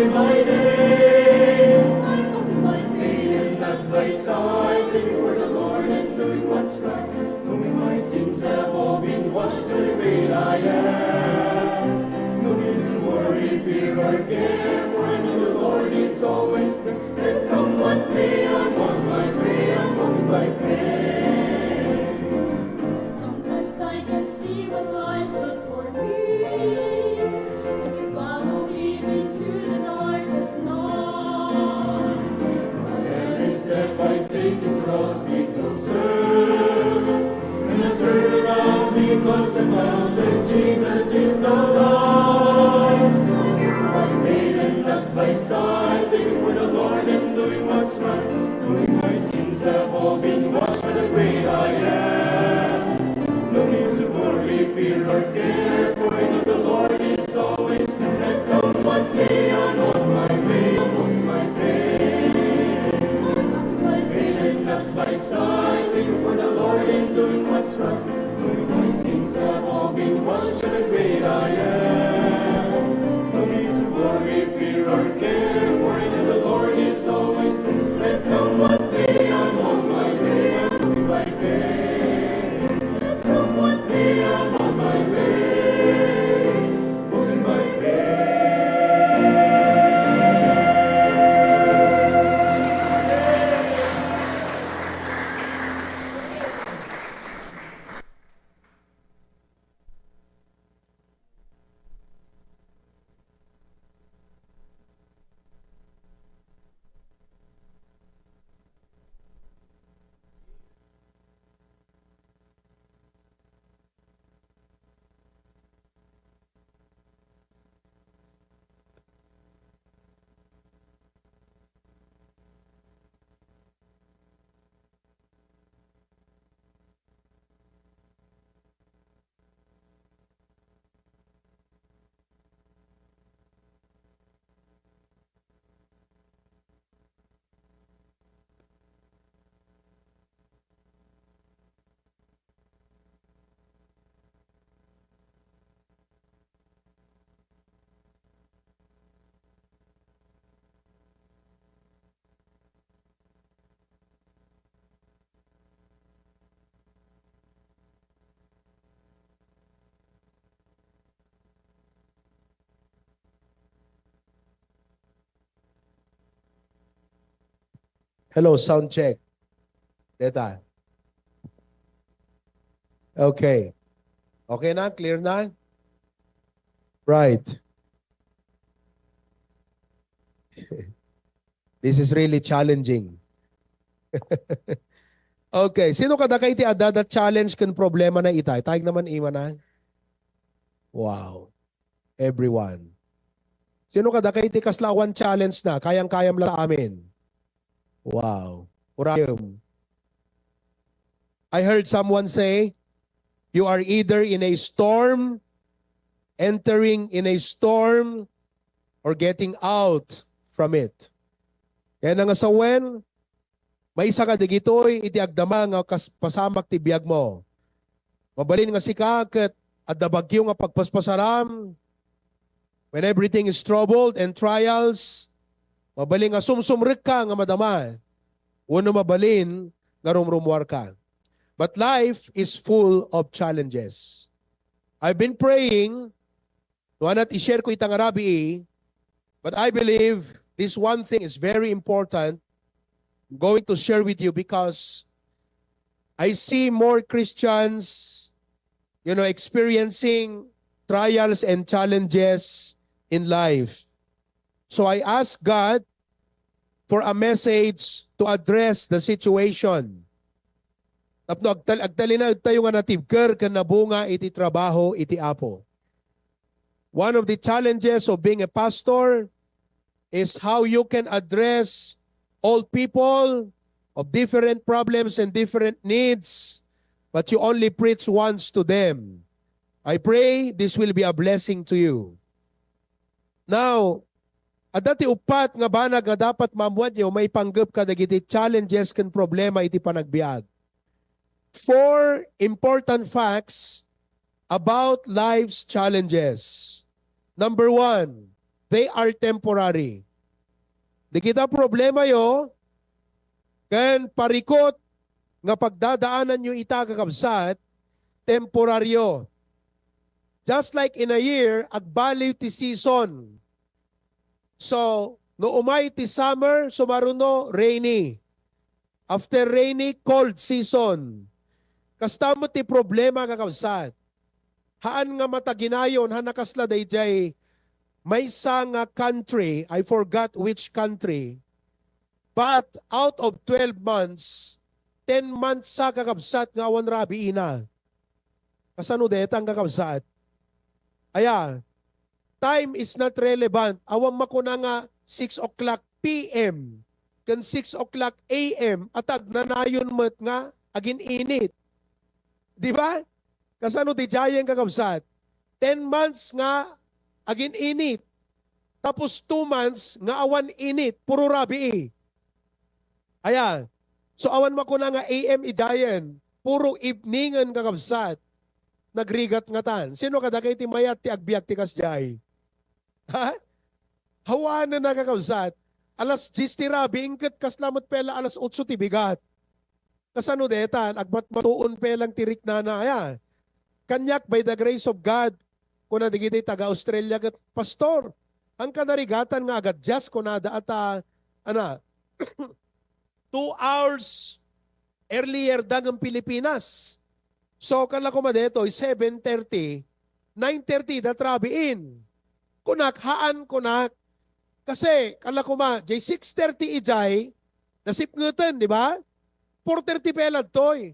By day, I'm walking by faith and not by sight, living for the Lord and doing what's right, knowing my sins have all been washed by the great I am. No need to worry, fear, or care, for I know the Lord is always there. And come what may, I'm on my way, I'm walking by faith. Sometimes I can see what lies before me. As you follow me into the darkest night. But every step I take, it draws me closer. And I turn around because I found that Jesus is the light. I'm walking by faith and not by sight, living for the Lord and doing what's right. Knowing my sins have all been washed by the great I am. No need to worry, fear, or care, for I know the Lord is always there. Let come what may, I'm on my way, I'm walking by faith. I'm walking by faith and not by sight, living for the Lord and doing what's right. Knowing my sins have all been washed by the great I am. No need to worry, fear, or care, for I know the Lord is always there. Let come what may, I'm on my way, I'm walking by faith. Let come what may, I'm on my way, walking by faith. Hello, sound check. Deta. Okay. Okay na? Clear na? Right. This is really challenging. Okay. Sino kadakayo ti adda challenge ken problema na itay? Tayeg naman ima na. Wow. Everyone. Sino kadakayo ti kasla awan challenge na? Kayang-kayam la amin. Wow. Urayem. I heard someone say, "You are either in a storm, entering in a storm, or getting out from it." Kaya na nga sawen, maysa ka dagitoy iti agdama nga kas-, pasamak ti biagmo. Mabalin nga sika ket adda bagyo nga pagpaspasaram. When everything is troubled and trials, mabalin nga sumsumrekka nga madama, wenno mabalin nga rumrumuarka. But life is full of challenges. I've been praying, no, anat i-share ko ita nga rabii, but I believe this one thing is very important. I'm going to share with you because I see more Christians, you know, experiencing trials and challenges in life. So I ask God for a message to address the situation. Tapno agtal-, agtalinaedtayo nga natibker ken nabunga iti trabaho iti Apo. One of the challenges of being a pastor is how you can address all people of different problems and different needs, but you only preach once to them. I pray this will be a blessing to you. Now, adda ti uppat nga banag nga dapat maammoanyo maipanggep kadagiti challenges ken problema iti panagbiag. Four important facts about life's challenges. Number one, They are temporary. Dagita problemayo ken parikut nga pagdadaananyo ita, kakabsat, temporaryo. Just like in a year, agbaliw ti season. So, no umay ti summer, sumaruno, rainy. After rainy, cold season. Kasta met ti problema, kakabsat. Haan nga mataginayon, haan a kasla daydiay maysa nga country, I forgot which country. But out of twelve months, ten months sa, kakabsat, nga awan rabiina. Kasano deta, kakabsat? Aya, time is not relevant. Awan makuna nga six o'clock P M ken six o'clock A M a agnanayon met nga agin-init. Di ba? Kasano diay, kakabsat? Ten months nga agin-init. Tapos two months nga awan init, puro rabii. Aya. So, awan makuna nga A M idiayen, puro eveningen, kakabsat. Nagrigat ngatan. Sino kadagiti mayat ti agbiag ti kasdiay? Ha? Awanen, kakabsat. Alas dies ti rabii, ket kasla met pela alas otso ti bigat. Kasano detan? Agmatmatuon pela ti riknana, aya. Kaniak, by the grace of God, kuna dagiti taga-Australia ket, "Pastor, haanka narigatan nga agadjust?" kunada, ata, ana, two hours earlier da ngem Pilipinas. So, kan la koma detoy, seven thirty, nine thirty da rabiin. Kunak, haan, kunak. Kasi, kan la koma, jay six thirty ijay, nasipngeten, di ba? Four thirty pela ditoy.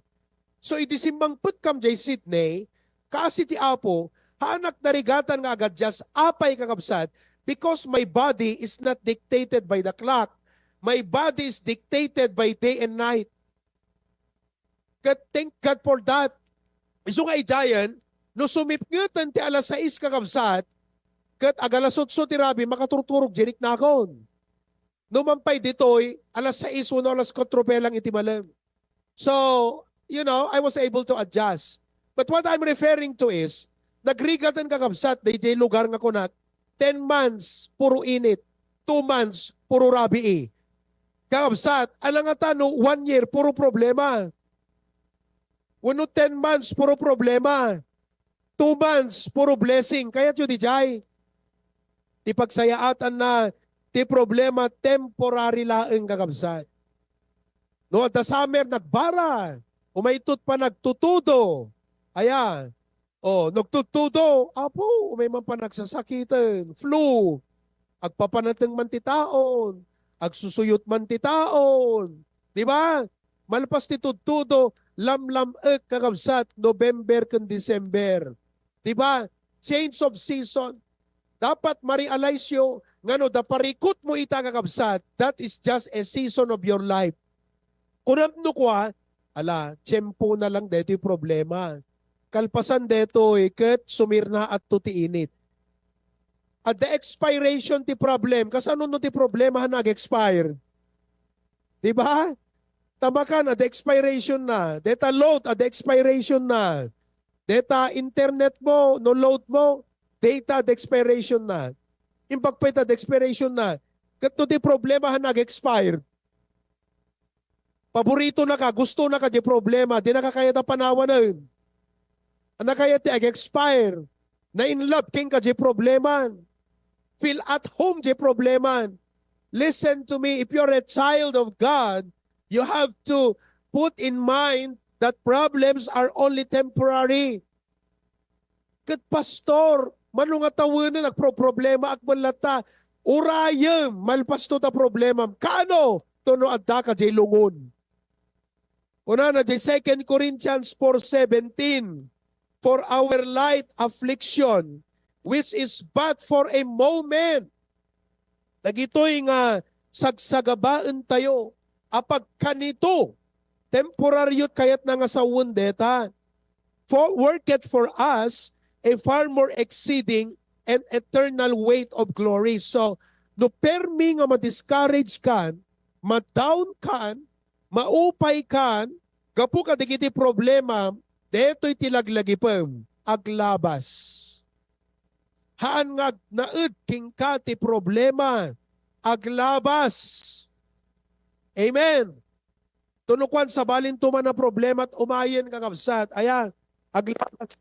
So, idi simmangpetkam jay Sydney, kaasi ti Apo, haanak narigatan nga agadjust, apay, kakabsat, because my body is not dictated by the clock. My body is dictated by day and night. Ket thank God for that. Isu nga idiayen, no sumipngeten ti alas sais, kakabsat, ket agalas otso ti rabii, makaturturog jay riknakon. No man pay ditoy, alas sais wenno alas kuatro pela lang iti malem. So, you know, I was able to adjust. But what I'm referring to is, nagrigaten, kakabsat, daydiay lugar nga kunak, ten months, puro init. Two months, puro rabii. Kakabsat, alangan ta no one year, puro problema. Wenno ten months, puro problema. Two months, puro blessing. Kayatyo diay? Ti pagsayaatanna, ti problema, temporary laeng, kakabsat. No adda summer, nagbara. Umayto ti panagtutudo. Aya. O, nagtutudo. Apo, umay man panagsasakiten. Flu. Agpapanateng man ti taon. Agsusuyot man ti taon. Di ba? Malpas ti tudtudo, lamlam-ek, kakabsat, November ken December. Di ba? Change of season. Dapat ma-realize yo nga no da parikutmo ita, kakabsat, that is just a season of your life. Kunam no kua, ala, tiempo na lang detoy problema. Kalpasan detoy, ket sumirnaatto ti init. Adda expiration ti problem. Kasano no ti problema haan nag-expire? Di ba? Tamakan, adda expiration na. Deta load, adda expiration na. Deta internet mo, no load mo, data, adda expiration na. Imbag pay ta, adda expiration na. Ket no ti problema haan nag-expire? Paborito na ka, gusto na ka, di problema, di na ka kayat a panawanen. Ania kayat ti ag-expire? Na in love kenka, di problema. Feel at home, di problema. Listen to me, if you're a child of God, you have to put in mind that problems are only temporary. Ket pastor, mano nga tawenen, agproproblema, agmellata. Urayem, malpasto ta problemam. Kaano? Tono adda ka jay lungon. Kunana jay Second Corinthians four seventeen, "For our light affliction, which is but for a moment," dagitoy nga sagsagabaentayo a pagkanito, temporaryo kayatna nga sawen deta. "For worketh for us a far more exceeding and eternal weight of glory." So, no permi nga ma-discourage kan, ma-down kan, maupay kan, gapu kadagiti problema, detoy ti laglagipem, aglabas. Haan nga agnaed kenka ti problema. Aglabas. Amen. Tuno kuan, sabalinto man a problema et umayen, kakabsat. Aya, aglabas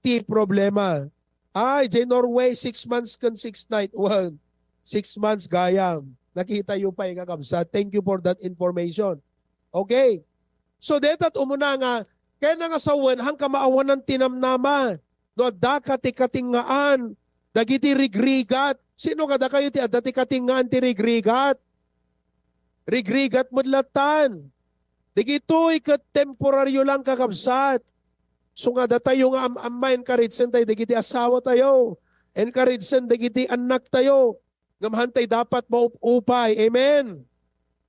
ti problema. Ay, jay Norway, six months ken six night. Wen, six months gayam. Nakitayo pay, kakabsat. Thank you for that information. Okay. So, deta umuna nga, kayatna nga sawen, haan ka maawanan ti namnama. No addaka ti katingaan, dagiti rigrigat. Sino kadakayo ti adda ti katingaan ti rigrigat? Rigrigat met lattan. Dagitoy ket temporaryo lang, kakabsat. So nga datayo nga am-amma, encourage-en tayo dagiti asawa tayo. Encourage-en dagiti annak tayo. Ngem haan tay dapat maup-upay. Amen.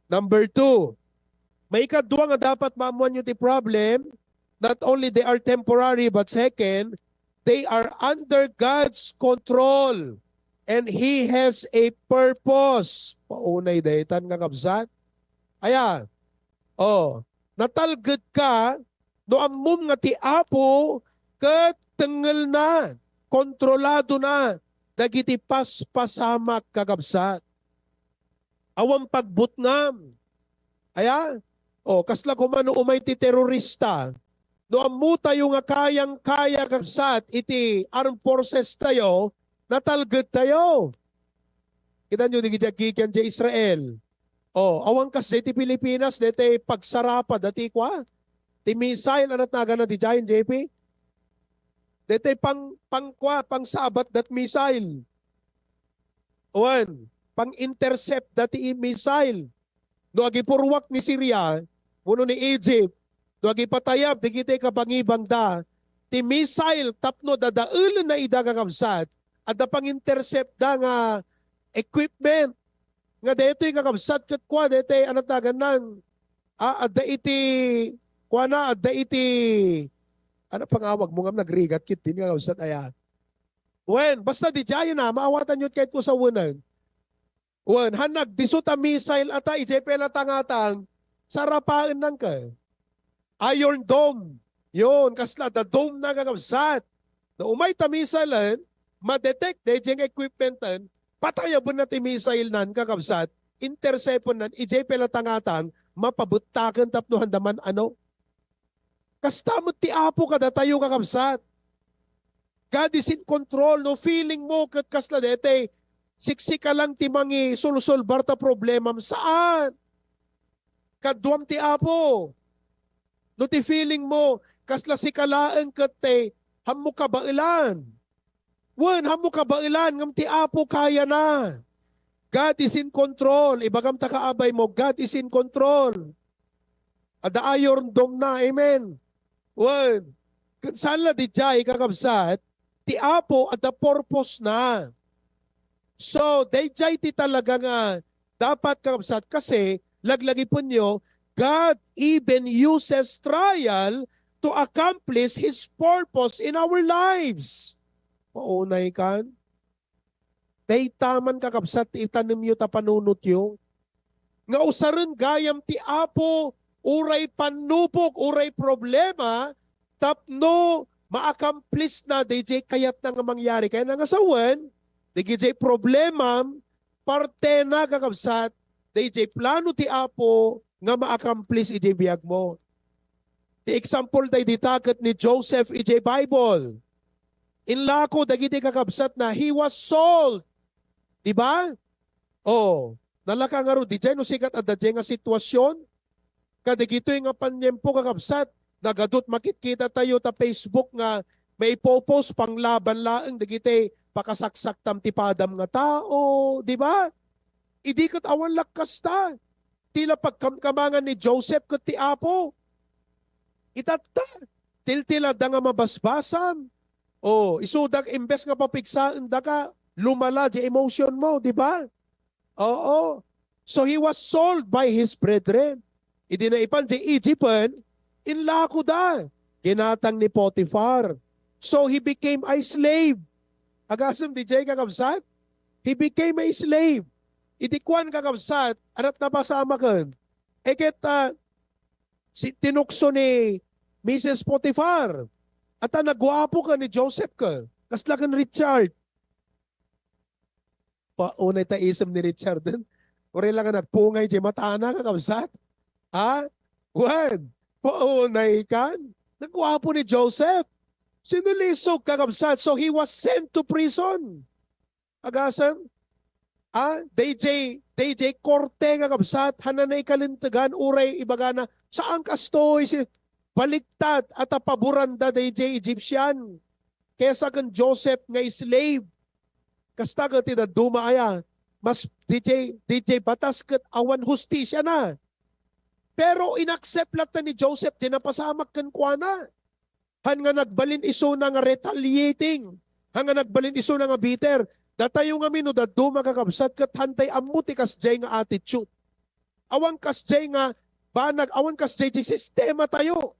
Number two, maikadua nga dapat maammoanyo ti problem, not only they are temporary, but second, they are under God's control and He has a purpose. Paunay daytan, kakabsat. Aya, oh, natalged ka no ammom nga ti Apo ket tengngelna, kontroladona dagiti paspasamak, kakabsat. Awan pagbutngam. Aya? O, kasla koma no umay ti terorista. No ammotayo nga kayang-kaya, kakabsat, iti armed forces tayo, natalged tayo. Kita nyo, di aggigian di Israel. O, awan kas di ti Pilipinas, deti pagsarapa, dati kwa? Ti missile, anat nagana di Giant, J P? Deti pang, pang kwa, pang sabat dat missile. Wen, pang-intercept dati missile. No agipurruak ni Syria, wenno ni Egypt, no agipatayab dagiti kabangibangda, ti missile tapno dadaelenna ida, kakabsat, adda pang-intercept da nga equipment. Nga daytoy, kakabsat, ket kua, daytoy, anat nagannan, a, adda iti, kuana, adda iti, ano pangawag mo ngam nagrigat kit din, kakabsat, aya? Wen, basta di jayo na, maawatanyo ket kusawenen. Wen, han nagdisso ta missile ata, ijay pay la tangatang, sarapaen nang ka. Iron Dome. Yon, kasla da dome na, kakabsat. No umay ta missile-en, ma-detect dayjay nga equipment-en, patayaben na ti missile nan, kakabsat. Intercept-en nan, ijay pay la tangatang, mapabettaken tapno handa man ano. Kasta met ti Apo kadatayo, kakabsat. God is in control. No feeling mo ket kasla daytoy, siksika lang ti mangisulsulbar ta problemam. Saan? Kaduam ti Apo. No ti feeling mo, kasla sika laeng ket ti hammo kabaelan. Wen, hammo kabaelan, ngem ti Apo kayana. God is in control. Ibagam ta kaabay mo, God is in control. Adda Iron Dome na. Amen. Wen, ken saan la di jay, kakabsat, ti Apo adda purpose na. So, dayjay ti talaga nga dapat, kakabsat, kasi laglagipenyo, God even uses trial to accomplish His purpose in our lives. Maunay kan? Dayta man, kakabsat, ti itanemyo ta panunotyo. Nga usaren gayam ti Apo, uray pannupok, uray problema, tapno ma-accomplish na dayjay kayatna nga mangyari. Kayatna nga sawen, dayjay problemam, parte na, kakabsat, dayjay plano ti Apo nga ma-accomplish ijay biag mo. Ti example tayo dita ket ni Joseph ijay Bible. Inlako dagiti kakabsat na, he was sold. Di ba? Oh, nalaka ngarud, di jay no sikat adda jay nga sitwasyon? Kadagitoy nga paniempo, kakabsat, nagadut makitkita tayo ta Facebook nga maipopost panglaban laeng dagiti pakasaksaktam ti padam nga tao, di ba? Idi ket awan lakkasta, ti la pagkamkamangan ni Joseph ket ti Apo. Itatta, tiltila da nga mabasbasam. Oh, isuda imbes nga papigsaen daka, lumala di emotion mo, di ba? Oo. So he was sold by his brethren. Idi naipan di Egypten, inlako da. Ginatang ni Potiphar. So he became a slave. Agasem di jay, kakabsat? He became a slave. Idi kuan, kakabsat, anat napasamaken. E ket, ah, si tinukso ni Missus Potiphar. Ata naguapo ka ni Joseph ka. Kasla ken Richard. Paunay ta isem ni Richard din. Uray la nga nagpungay diay matana, kakabsat. Ha? Wen, paunay kan. Nagguapo ni Joseph. Sinilisog, kakabsat. So he was sent to prison. Agasem? Ah, D J, D J Korte, kakabsat, hanana ikalintegan, uray ibagana, saan kastoy, si, baliktad, at paboranda, D J Egyptian. Kesa ken Joseph nga slave. Kasta ket ti dadduma aya, mas D J, D J batas ket awan hustisia na. Pero inaccept latta ni Joseph, di napasamak kenkuana. Han nga nagbalin isuna nga retaliating. Han nga nagbalin isuna nga bitter. Datayo ngamin no dadduma, kakabsat, ket hantay ammo ti kasdiay nga attitude. Awan kasdiay nga banag, awan kasdiay ti sistema tayo.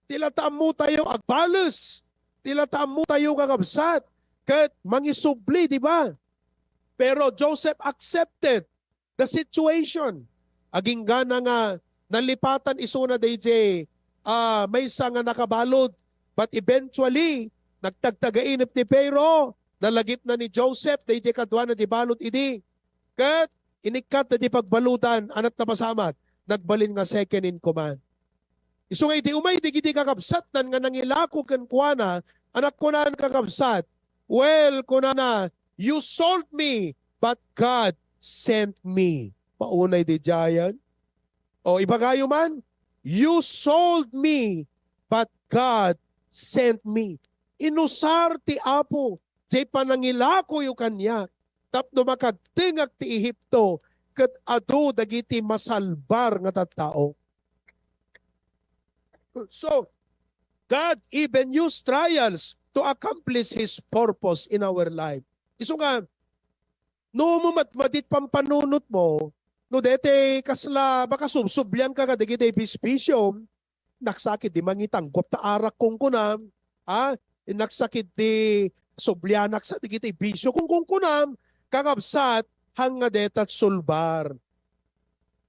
Ti la ta ammo tayo agbales. Ti la ta ammo tayo, kakabsat, ket mangisubli, di ba? Pero Joseph accepted the situation. Aginggana nga nalipatan isuna D J, ah, maysa nga nakabalud. But eventually, nagtagtagainep ni Pharaoh, nalagipna ni Joseph, D J kaduana di balud idi. Ket inikkat na di pagbaludan, ania ti napasamak, nagbalin nga second in command. Isu nga idi umay dagiti kakabsatna nga nangilako kenkuana, ania kunana, kakabsat? Well, kunana, "You sold me, but God sent me." Paunay di giant. O, ibagayo man, "You sold me, but God sent me." Inusar ti Apo diay panangilakoyo kaniak tapno makagtengak ti Egipto ket adu dagiti masalbar nga tattao. So, God even used trials to accomplish His purpose in our life. Isu nga, no mamadmadit pampanunotmo, no daytoy kasla makasubsublianka kadagiti bisbisiom, naksakit di mangitangguap ta arak kunkunam, ah, naksakit di sublianak sa dagiti bisio kunkunam, kakabsat, han nga deta sulbar.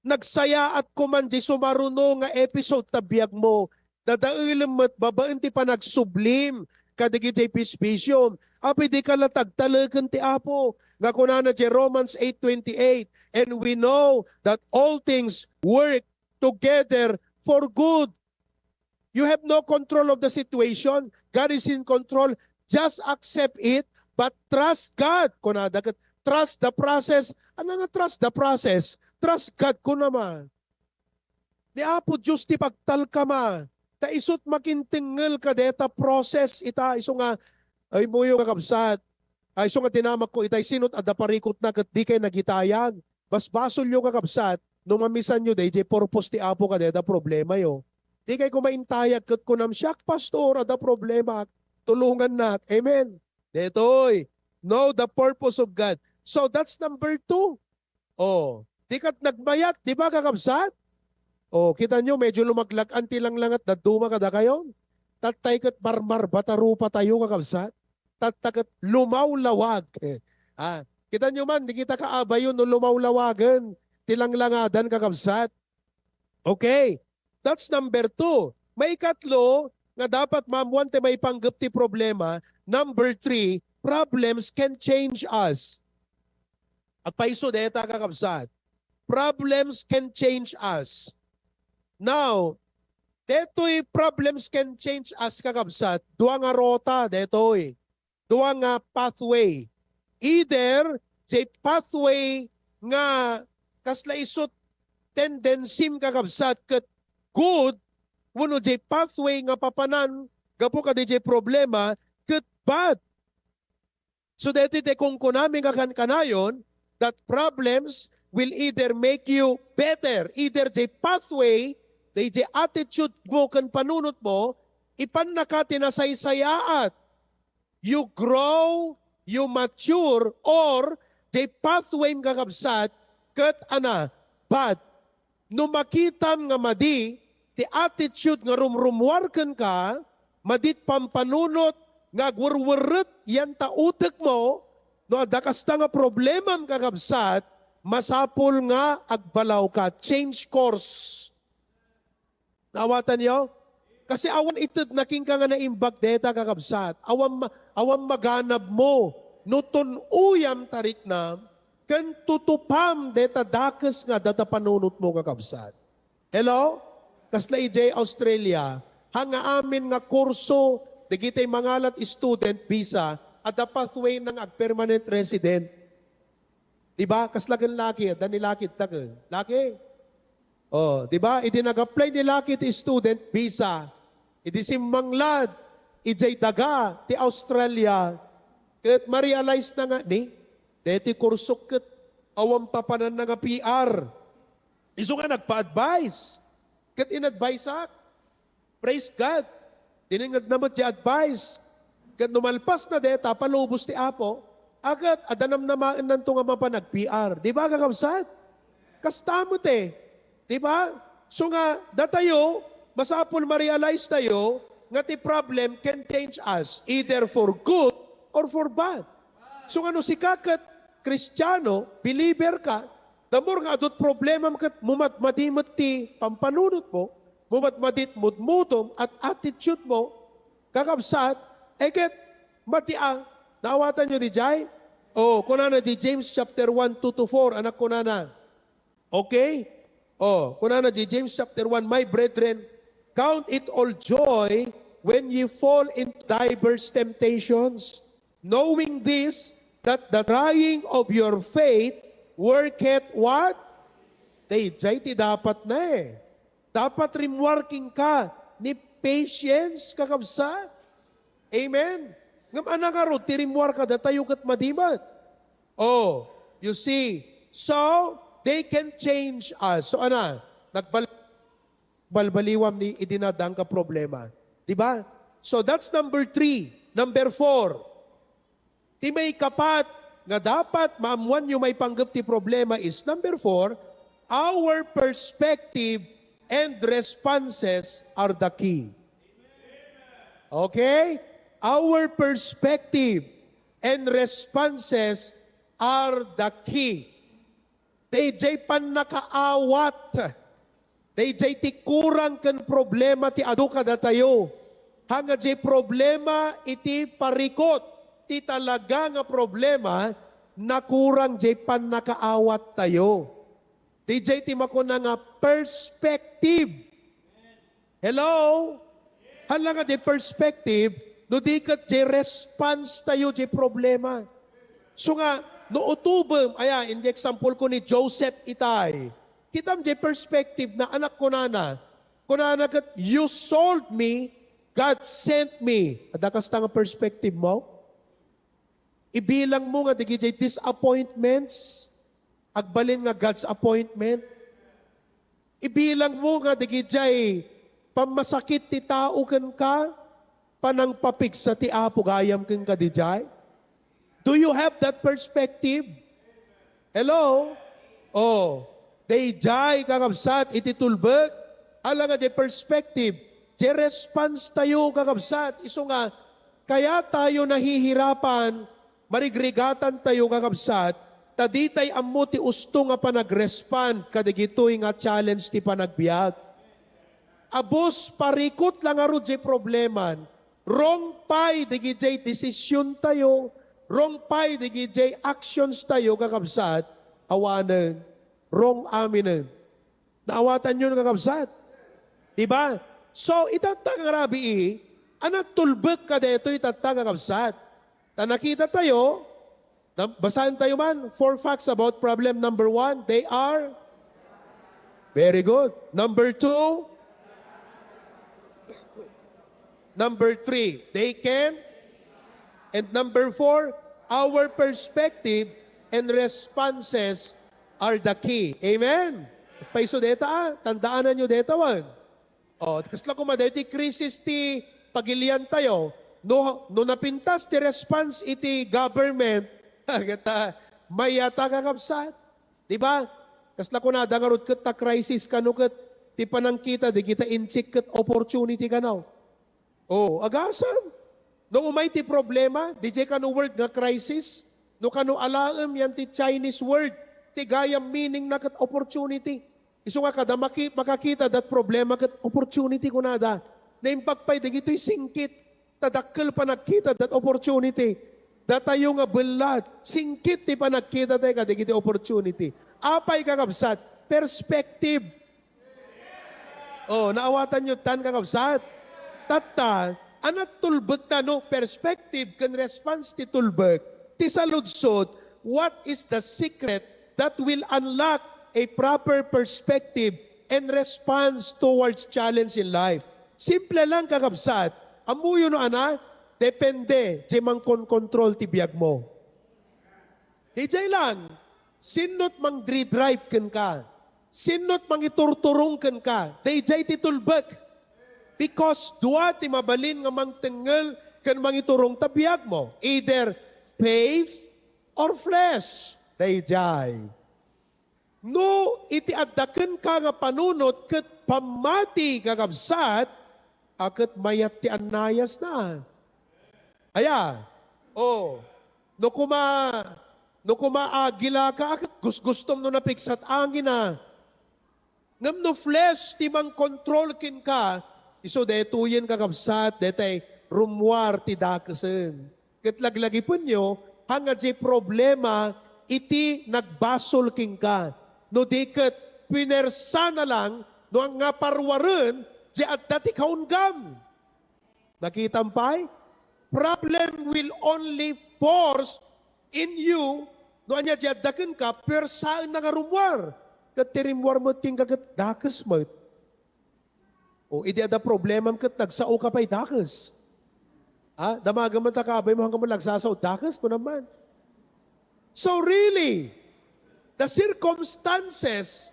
Nagsayaat koman di sumaruno nga episode ta biagmo, dadaelem met babaen ti panagsublim kadagiti bisbisiom. Apay, dika la tagtaleken ti Apo, nga kunana di Romans eight twenty-eight, "And we know that all things work together for good." You have no control of the situation. God is in control. Just accept it, but trust God. Kunada ket, "Trust the process." Ania nga trust the process? Trust God kunama. Ni Apo Dios ti pagtalkama. Ta isut makintengngel kadeta process ita. Isu nga, ay, muyo, kakabsat. Ay, isu nga tinamakko itay, sinot adda parikutna ket dikay nagitayag? Basbasolyo, kakabsat, no mamisanyo daydiay purpose ti Apo kadeta problemayo. Dikay koma intayag ket kunam, "Siak, pastor, adda problema. Tulongannak." Amen. Detoy. Know the purpose of God. So that's number two. Oh, dikat nagmayat, di ba, kakabsat? Oh, kita nyo, medyo lumaglagan ti langlangat dadduma kadakayo. Tattay ket marmarbata rupa tayo, kakabsat. Tatta ket lumawlawag. Ah, kita nyo man, di kita kaabayo no lumawlawagen ti langlangadan, kakabsat. Okay, that's number two. Maikatlo nga dapat maammuan ti maipanggep ti problema, number three, problems can change us. Agpayso deta, kakabsat. Problems can change us. Now, detoy problems can change us, kakabsat, dua nga ruta detoy. Dua nga pathway. Either diay pathway nga kasla isut tendensim, kakabsat, ket good, wenno diay pathway nga papanan gapu kadi diay problema ket bad. So, daytoy ti kunkunami nga kankanayon, that problems will either make you better, either diay pathway, diay attitude mo ken panunot mo, ipannaka ti nasaysayaat. You grow, you mature, or diay pathway, kakabsat, ket ania, bad. No makitam nga madi ti attitude nga rumrummuar kenka, madit pampanunot nga agwerwerret yan ta utekmo, no adda kasta nga problemam, kakabsat, masapul nga agbalawka. Change course. Naawatanyo? Kasi awan itedna kenka nga naimbag deta, kakabsat. Awan ma-, awan maganabmo no tun-oyam tariknam ken tutupam deta dakes nga adda ta panunotmo, kakabsat. Hello? Kasla idiay Australia, ha nga amin nga kurso, dagiti mangalat student visa, adda pathway na nga agpermanent resident. Di ba? Kasla ken laki, adda ni laki, adda ken. Laki? Oh, di ba? Idi nag-apply ni laki ti student visa, idi simmanglad, idiay daga, ti Australia, ket ma-realize na nga, ni, deti kursok ket awan papananna nga P R. Isu nga nagpa-advise. Ket in-adviseak. Praise God. Dinengngegna met ti advice. Ket no malpas na deta, palubos ti Apo, a ket adda namnamaennanto nga mapan ag-P R. Di ba, kakabsat? Kasta met eh. Di ba? So nga, datayo, masapul ma-realize tayo nga ti problem can change us either for good or for bad. So nga no sika ket Kristiano, believer ka, the more nga adut problemam ket mumadmadi met ti pampanunotmo, mumadmadit mudmudom at attitude mo, kakabsat, eh ket, mati a, naawatanyo didiay? Oh, kunana di James chapter one, two to four, anak kunana. Okay? Oh, kunana di James chapter one, "My brethren, count it all joy when ye fall into diverse temptations, knowing this, that the trying of your faith worketh what?" Daydiay ti dapat na eh. Dapat rimmuar kenka ni patience, kakabsat. Amen? Ngem ania ngarud ti rimmuar kadatayo ket madi met? Oh, you see? So, they can change us. So, ana, nagbal-, balbaliwam ni idi nadaan ka problema. Di ba? So, that's number three. Number four, ti maikapat nga dapat maammoanyo maipanggep ti problema is, number four, our perspective and responses are the key. Okay? Our perspective and responses are the key. Daydiay pannakaawat, daydiay ti kurang ken problema ti adu kadatayo. Haan nga diay problema iti parikut, ti talaga nga problema, nakurang diay pannakaawattayo. Daydiay ti makuna nga perspective. Hello? Haan la nga diay perspective, no di ket diay response tayo diay problema. So nga, no utobem, aya, in the example ko ni Joseph itay, kitam diay perspective na anak kunana, kunana ket, "You sold me, God sent me." Adda kasta nga perspective mo? Ibilang mo nga dagidiay disappointments, agbalin nga God's appointment. Ibilang mo nga dagidiay pammasakit ti tao kenka, panangpapigsa ti Apo gayam kenka didiay. Do you have that perspective? Hello? Oh, daydiay, kakabsat, iti tulbek, ala nga diay perspective, diay response tayo, kakabsat, isu nga, kaya tayo nahihirapan, marigrigatan tayo, kakabsat, ta di tay ammo ti usto nga panagrespond kadagitoy nga challenge ti panagbiag. Abus, parikut la ngarud diay probleman, wrong pay dagidiay decision tayo, wrong pay dagidiay actions tayo, kakabsat, awanen, wrong aminen. Naawatanyo, kakabsat? Diba? So, itatta nga rabii, a nagtulbek kadaytoy itatta, kakabsat. Ta nakita tayo, nam-, basaen tayo man, four facts about problem number one, they are, very good. Number two, number three, they can, and number four, our perspective and responses are the key. Amen? Paiso deta, ah. Tandaananyo deta, wen. Oh, kasla koma daytoy crisis ti pagilian tayo. No, no napintas ti response iti government, ket, ah, mayata, kakabsat. Di ba? Kasla kunada ngarud ket ta crisis kano ket ti panangkita dagita Intsik ket opportunity kano. Oh, agasem. No umay ti problema, didiay kano word nga crisis, no kano alaem yan ti Chinese word, ti gayam meaning na ket opportunity. Isu nga kada maki-, makakita dat problema ket opportunity kunada. Naimbag pay dagitoy singkit. Ta dakkel panagkita that opportunity. Datayo nga bellat, singkit ti panagkita tayo kadagiti opportunity. Apay, kakabsat? Perspective. Oh, naawatan yo tan, kakabsat? Tatta, anat tulbek ta no perspective ken response ti tulbek. Ti saludsod, what is the secret that will unlock a proper perspective and response towards challenge in life? Simple lang, kakabsat. Ammoyo no ana, depende ti mangkonkontrol ti biag mo. Dijay lang, sinot mangdridrive kenka? Sinot mangiturturong kenka? Dijay ti tulbek. Because dua ti mabalin nga mangtengngel ken mangiturong ta biag mo. Either faith or flesh. Dijay. No iti adda kenka nga panunot ket pammati, kakabsat, a ket mayat ti annayasna. Aya? Oh. No kuma, no kuma agilaka, a ket gusgustom no napigsat angina. Ngem no flesh ti mangkontrol kenka, isu daytoyen, kakabsat, daytay rummuar ti dakesen. Ket laglagipenyo, haan nga diay problema iti nagbasol kenka. No di ket, punersana lang no nga paruaren diay adda ti kaunggam. Nakitam pay? Problem will only force in you no ania diay adda kenka, puersaenna nga rummuar. Ket ti rimmuar met kenka ket dakes met. O, idi adda problemam ket nagsaoka pay dakes. Ah, damagen man ta kaabay mo, haan ka man agsasao dakes, kunam man. So really, the circumstances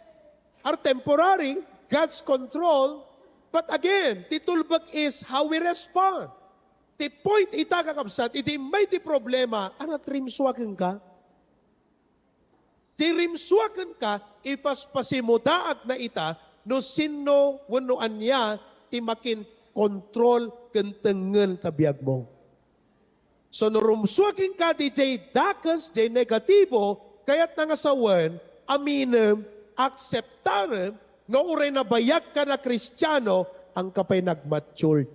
are temporary, God's control, but again, ti tulbek is how we respond. Ti point ita, kakabsat, idi immay ti problema, anat rimsua kenka? Ti rimsua kenka, ipaspasimudaagna ita no sinno wenno ania ti makin-control ken tengngel ta biagmo. So, no rumsua kenka diay dakes, diay negatibo, kayatna nga sawen, aminem, akseptarem nga uray nabayagka a Kristiano, haanka pay nagmatured.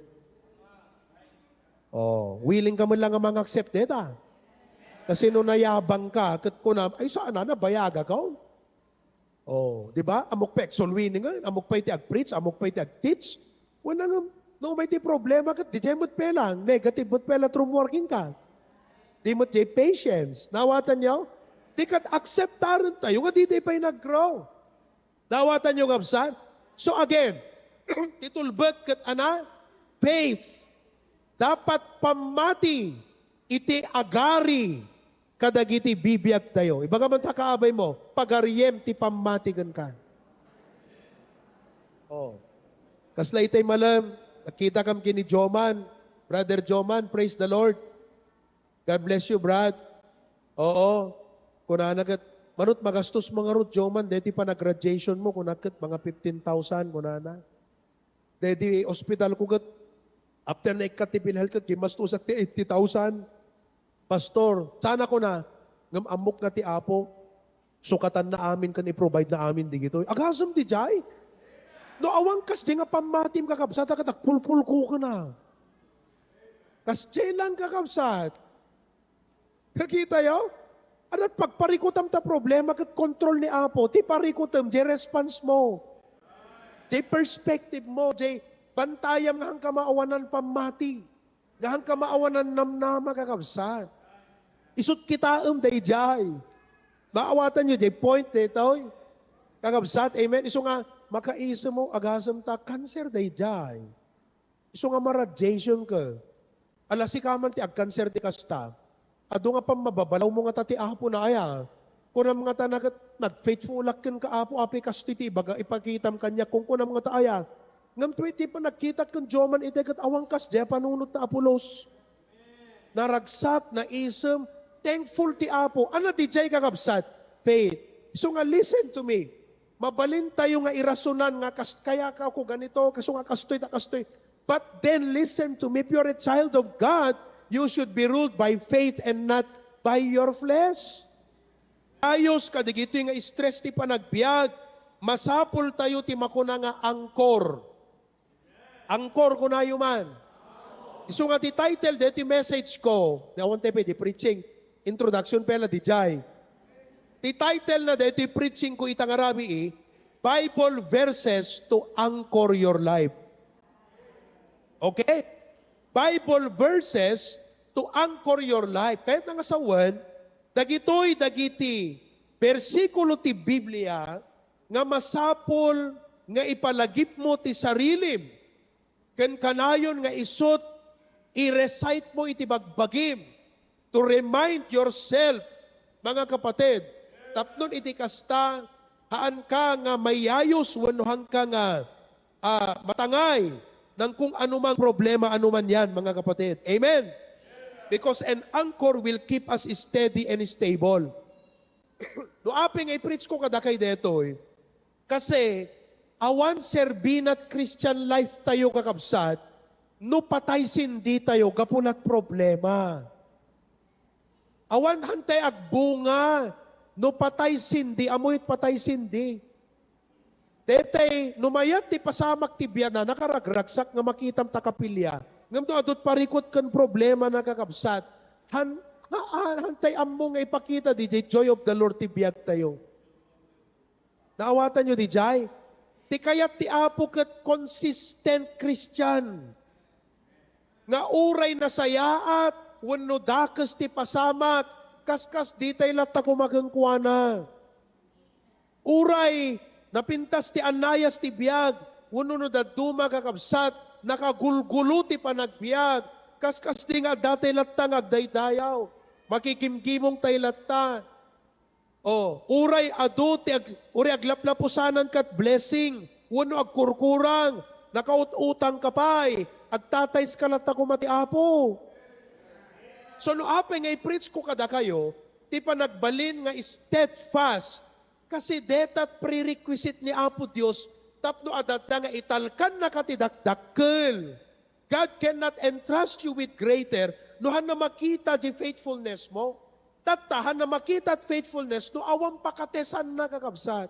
Oh, willing ka man lang nga mang-accept deta. Kasi no nayabang ka, ket kunam, "Ay, saan na, nabayagak, oh." Oh, di ba? Ammok pay soul winning, eh. Ammok pay ti ag-preach, ammok pay ti ag-teach. Wala nga, no, may ti problema ket, diay met pay lang, negative met pay lang rummuar kenka. Di met diay patience. Nawatanyo? Di ket akseptaren tayo nga diay pay nag-grow. Nawatanyo, kabsat? So again, ti tulbek ket ana, faith. Dapat pammati iti agari kadagiti bibiagtayo. Ibaga man ta kaabay mo, pagariem ti pammati kenka. Oh. Kasla itay malem, nakitakam ken ni Joman. Brother Joman, praise the Lord. God bless you, Brad. Oo. Kunana ket, "Manut, magastos mo ngarud, Joman, deti panagraduation mo," kuna ket, "Mga fifteen thousand," kunana. Deti hospital ko ket, after naikkat ti PhilHealth ket, ginmastosak ti eighty thousand. "Pastor, sana," kuna, "ngem ammok nga ti Apo, sukatanna amin ken i-provide na amin digitoy." Agasem diay? No awan kasdiay nga pammatim, kakabsat, ket agpulpulko ken a. Kasdiay lang, kakabsat. Kakitayo? Adat pagparikutam ta problema ket control ni Apo, ti parikutem, diay response mo. Diay perspective mo, diay bantayam nga haanka maawanan pammati. Nga haanka maawanan namnama, kakabsat. Isut kitaem daydiay. Maawatanyo diay point daytoy? Kakabsat, amen? Isu nga, makaisem mo, agasem ta, cancer daydiay. Isu nga ma-radiation ka. Ala, sika man ti agkanser ti kasta. Adu nga pammababalawmo ngata ti Apo na aya. Kunam ngata na ket, "Nagfaithfulak kenka, Apo, apay kastoy ti ibaga, ipakitam kaniak," kunkunam ngata aya. Ngem ti panagkitak ken Joman itay ket awan kasdiay a panunot na Apolos. Naragsak, naisem, thankful ti Apo. Ano diay, kakabsat? Faith. Isu nga, listen to me. Mabalintayo nga irasonan nga kas-, kaya ka ako ganito, kaso nga kastoy ta kastoy. But then listen to me, if you're a child of God, you should be ruled by faith and not by your flesh. Ayos, kadagitoy nga stress ti panagbiag, masapul tayo ti makuna nga angkor. Angkor, kunayo man. Isu nga ti title daytoy message ko, awan tayo pwede preaching, introduction pay la dijay. Ti title na daytoy preaching ko ita nga rabii, Bible verses to anchor your life. Okay? Bible verses to anchor your life. Kayatna nga sawen, dagitoy dagiti bersikulo ti Biblia nga masapul nga ipalagipmo ti sarilim ken kanayon nga isut, i-recite mo iti bagbagim to remind yourself, mga kapatid, tapnon iti kasta, haanka nga mayayos wenno haanka nga, ah, matangay nang kung anumang problema anuman yan, mga kapatid. Amen? Because an anchor will keep us steady and stable. No apay nga i-preach ko kadakay detoy, kasi awan serbinat Christian life tayo, kakabsat, no patay sindi tayo, gapu nagproblema. Awan hantay agbunga, no patay sindi, amoy patay sindi. Detay, no mayat ti pasamak ti biag na, nakaragragsak nga makitam ta kapilya. Ngem no adut parikut ken problema na, kakabsat, han, ha, ha, hantay ammo nga ipakita di, di joy of the Lord ti biag tayo. Naawatan yo dijay? Ti kayat ti Apo ket consistent Christian. Nga uray nasayaat wenno dakes ti pasamak, kaskas ditay latta kumakenkuana. Uray napintas ti annayas ti biag, wenno no dadduma, kakabsat, nakagulgulo ti panagbiag, kaskas di nga adda tay latta nga agdaydayaw, makigimgimong tay latta. Oh, uray adu ti ag-, uray aglaplapusanan kat blessing, wenno agkurkurang, nakaut-utang ka pay, agtatayes ka latta koma ti Apo. So, no apay nga i-preach ko kadakayo, ti panagbalin nga steadfast, kasi detat prerequisite ni Apo Dios tapno adda nga italkannaka ti dakdakkel. God cannot entrust you with greater no hanna makita di faithfulness mo. Tatta, hanna makita ti faithfulness no awan pakatesanna, kakabsat.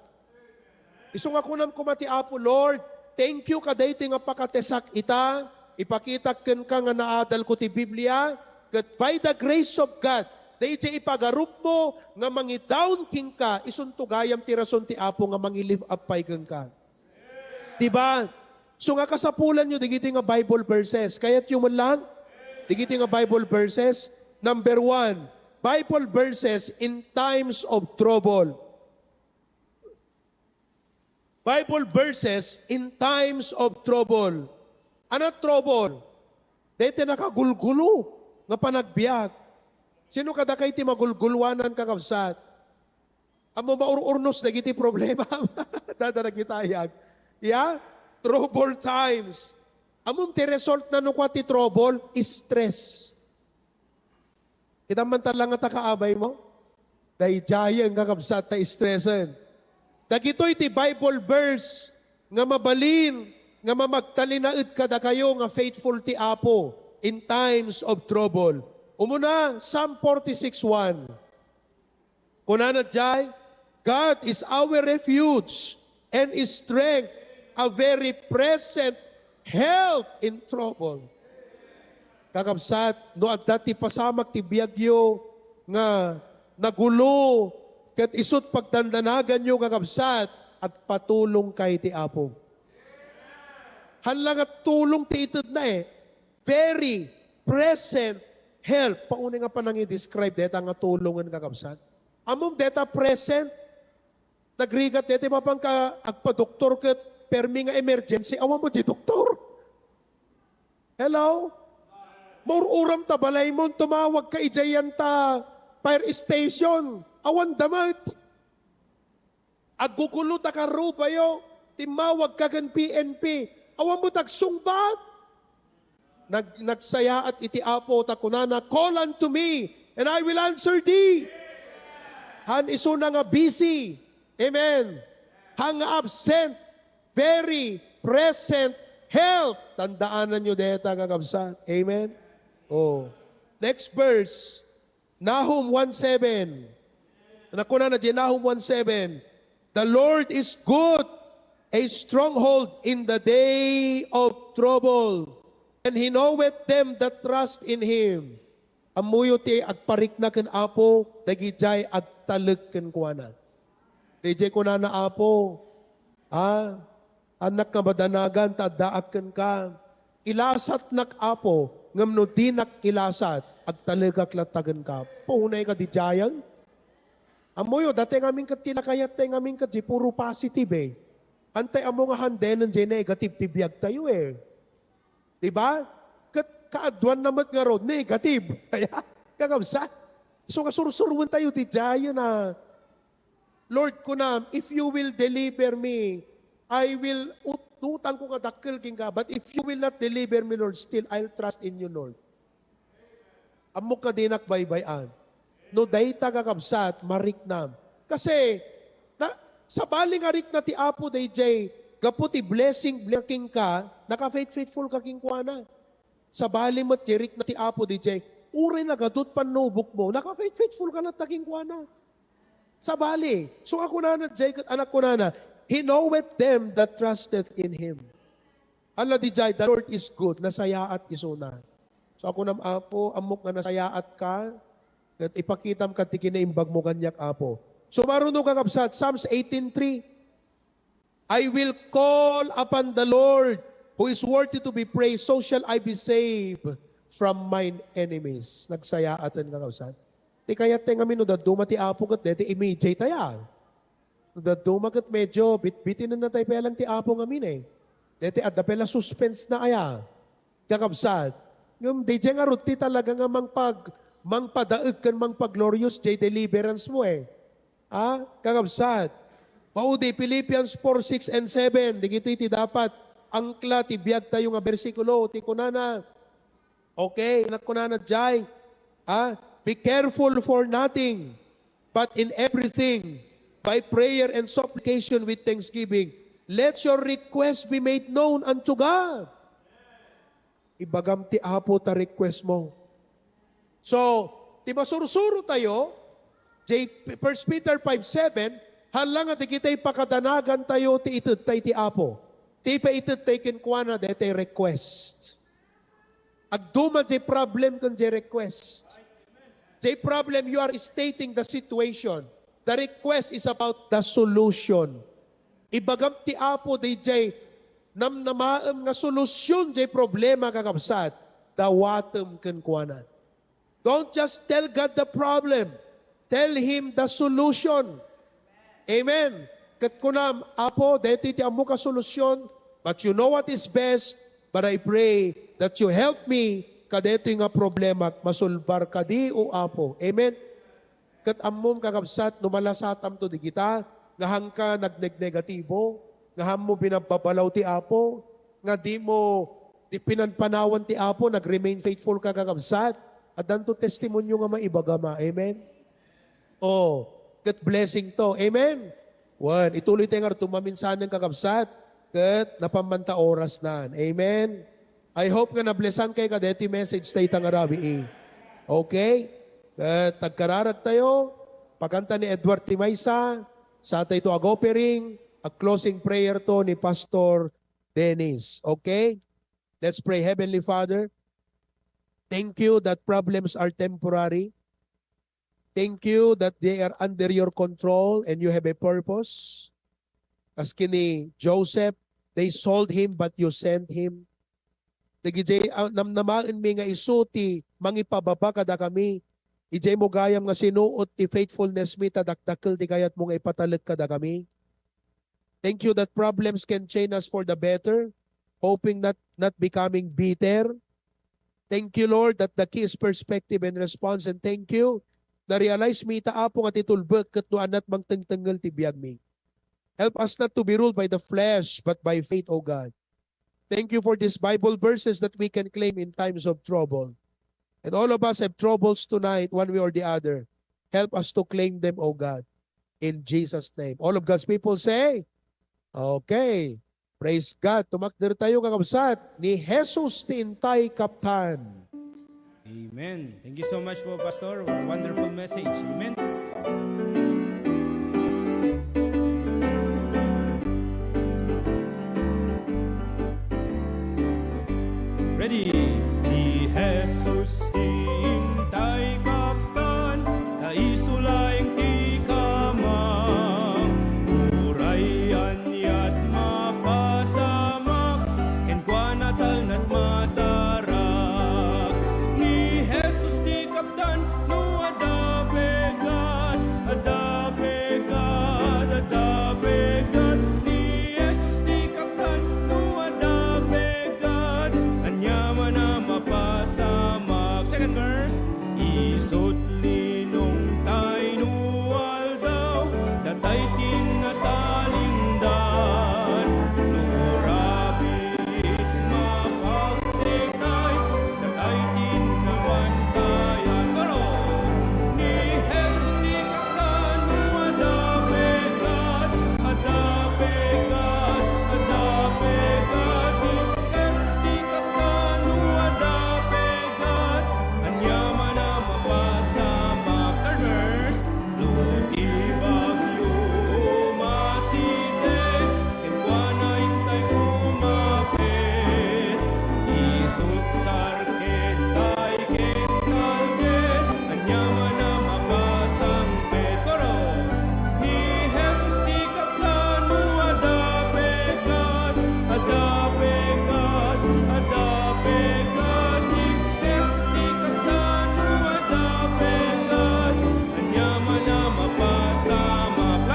Isu nga kunam koma ti Apo, Lord, thank you kadaytoy nga pakatesak ita, ipakitak kenka nga naadal ko ti Biblia, ket by the grace of God, daydiay ipagarupmo nga mangidawn kenka, isunto gayam ti rason ti Apo nga mangi-lift up pay kenka. Diba? So nga kasapulan yo digiti nga Bible verses. Kayat yo man lang? Digiti nga Bible verses. Number one, Bible verses in times of trouble. Bible verses in times of trouble. Ano trouble? Dayta nakagulgulo nga panagbiag. Sino kadakay ti magulgulwanan, kakabsat? Ammo maur-urnos dagiti problema. Dada nagitayag. Yeah? Trouble times. Ammo ti result na no kua ti trouble, stress. Kita man talaga ta kaabay mo? Daydiayen, kakabsat, ta stress-en. Dagitoy ti Bible verse nga mabalin nga mamagtalinaed kadakayo nga faithful ti Apo in times of trouble. Umuna, Psalm forty-six one. Kunana jay, "God is our refuge and strength, a very present help in trouble." Kakabsat, no adda ti pasamak ti biagyo nga nagulo, ket isut pagdandanaganyo, kakabsat, agpatulongka iti Apo. Haan la nga tulong ti itedna eh. Very present help. Paunay nga panangi-describe deta nga tulongen, kakabsat. Ammom deta present? Nagrigat deti mapan ka agpadoktor ket permi nga emergency, awan mo ti doktor. Hello? Maur-uram ta balaymo, tumawag ka idiay ta fire station. Awan da met. Aggugulo ta karubayo, timmawag ka ken P N P. Awan mo tagsungbat. Nag-, nagsayaat iti Apo, ta kunana, "Call unto me, and I will answer thee." Haan isuna nga busy. Amen. Haan nga absent. Very present help. Tandaanan nyo deta, kakabsat. Amen. Oh. Next verse. Nahum one seven. Nakuna na di Nahum one seven, "The Lord is good, a stronghold in the day of trouble." And he knoweth them that trust in him. Ammoyo ti agparikna ken Apo, dagidiay agtalek kenkuana. Daydiay kunana, Apo, ah, annak nga madanagan ta addaak kenka. Ilasatnak, Apo, ngem no dinak ilasat, agtalekak latta kenka. Punay ka didiayen. Ammoyo, dati ngamin ket ti nakayat tayo ngamin ket di puro positive eh. Antay ammo nga handelen di negative ti biag tayo eh. Di ba? Ket kaaduan na met ngarud, negative. Kaya, kakabsat. So, nga sursurwen tayo, di jayo na. Lord, kunam, if you will deliver me, I will ut-, utang ko kadakkel kenka. But if you will not deliver me, Lord, still, I'll trust in you, Lord. Ammok nga dinak baybay-an. No dayta, kakabsat, mariknam. Kasi, na, sabali nga rikna ti Apo dayjay, gapu ti blessing, blessing ka, naka-faith-, faithful ka kenkuana. Sabali met, jay rikna ti Apo dayjay, uray nagadut pannubok mo, naka-faith-, faithful ka latta kenkuana. Sabali. So, ako nana, jay, ket anak ko nana, he knoweth them that trusteth in him. Ala, dayjay, the Lord is good, nasayaat isuna. So, ako nam, Apo, ammok nga nasayaat ka, ket ipakitam kadti kinaimbag mo kaniak, Apo. So, maruno, kakabsat, Psalms eighteen three, "I will call upon the Lord who is worthy to be praised, so shall I be saved from mine enemies." Nagsayaaten, kakabsat. Ti kayat tayo ngamin, no dadduma ti Apo, ket deti imijay tayo. Dadduma ket medyo bitbitinen na tayo pay lang ti Apo ngamin eh. Deti adda pay la suspense na aya. Kakabsat. Ngem dayjay ngarud ti talaga nga mangpag-, mangpadaeg ken mangpaglorious jay deliverance mo eh. Ah, kakabsat. Maudi, Philippians four, six and seven. Digitoy ti dapat angkla ti biag tayo nga bersikulo. Ti kunana, Okay, anak ko na, Jai. Ah, be careful for nothing, but in everything, by prayer and supplication with thanksgiving, let your request be made known unto God. Ibagam ti Apo ta request mo. So, ti masursuro tayo, jay First Peter five seven, hala nga dagitay pakadanagan tayo ti ited tay ti Apo. Ti paited tay kenkuana, daytay request. Agduma jay problem ken jay request. Jay problem, you are stating the situation. The request is about the solution. Ibagam ti Apo dayjay namnamaem nga solusyon jay problema, kakabsat, dawatem kenkuana. Don't just tell God the problem. Tell Him the solution. Amen. Ket kunam, Apo, daytoy ti ammok a solusyon, but you know what is best, but I pray that you help me kadaytoy nga problemak masolbar kadi, O Apo. Amen. Ket ammom, kakabsat, no malasatam to digita, nga hangka nagnegnegatibo, nga hammo binabbabalaw ti Apo, nga di mo, di pinanpanawan ti Apo, nag-remain faithful ka, kakabsat, addanto testimonio nga maibaga ma. Amen? Oh, ket blessing to. Amen? Wen, ituloy tayo nga tumaminsanen, kakabsat, ket napammanta oras nan. Amen? I hope nga nablessan kay kadeti message tayo tangarabi. Okay? Ket tagkararag tayo, pakanta ni Edward ti maysa, sa tayo to ag-offering, a closing prayer to ni Pastor Dennis. Okay? Let's pray. Heavenly Father, thank you that problems are temporary. Thank you that they are under your control and you have a purpose. Kas ken ni Joseph, they sold him but you sent him. Dagiti, ah, namnamaenmi nga isu ti mangipababa kadakami. Idiay mo gayam nga sinuot ti faithfulness mi ta dakdakkel ti kayatmo nga ipatalek kadakami. Thank you that problems can change us for the better, hoping not, not becoming bitter. Thank you, Lord, that the key is perspective and response. And thank you, na-realize mi ita, Apo, nga ti tulbek ket no annat mangtengtengngel ti biag mi. Help us not to be ruled by the flesh, but by faith, O God. Thank you for these Bible verses that we can claim in times of trouble. And all of us have troubles tonight, one way or the other. Help us to claim them, O God. In Jesus' name. All of God's people say, okay. Praise God. Tumakder tayo, kakabsat, ni Jesus ti intay kaptan. Amen. Thank you so much po, Pastor. Wonderful message. Amen. Ready.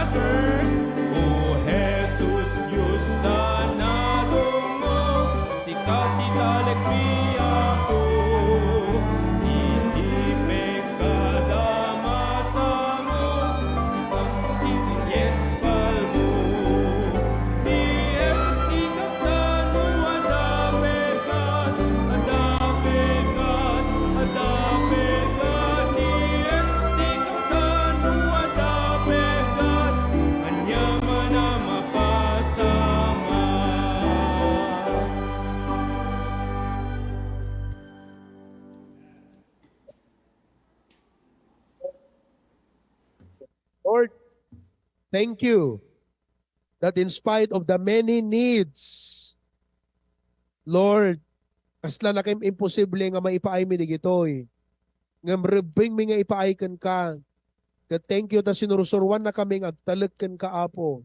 First, O Jesus, Dios a nadungog, sika ti talekmi, Apo. Iti pekada masango, ipamati ti espalmo. Ni Jesus ti kaptan no adda pekad, adda pekad, adda pekad. Ni Jesus ti kaptan no adda pekad, ania man a mapasamak. Lord, thank you that in spite of the many needs, Lord, kasla nakaim-imposible nga maipaaymi digitoy. Ngem rebbengmi nga ipaay kenka. Ket thank you ta sinursuruannakami nga agtalek kenka, Apo.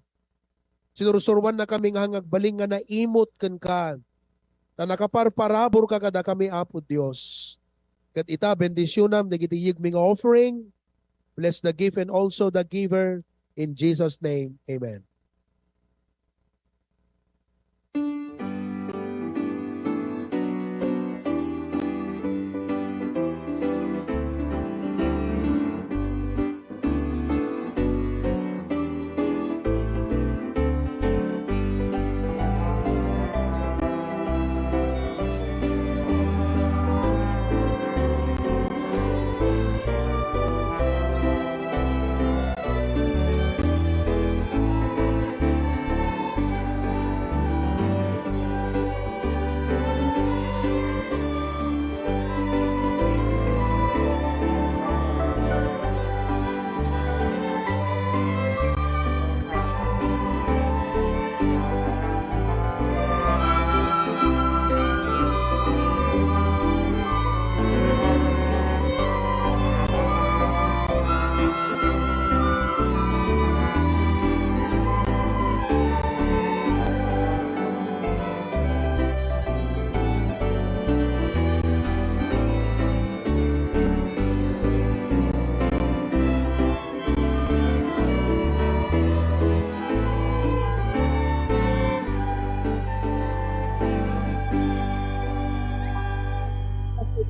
Sinursuruannakami nga agbalin nga naimut kenka. Ta nakaparparaburka kadakami, Apo Dios. Ket ita, bendisyonam dagiti yegmi nga offering. Bless the gift and also the giver. In Jesus' name, amen.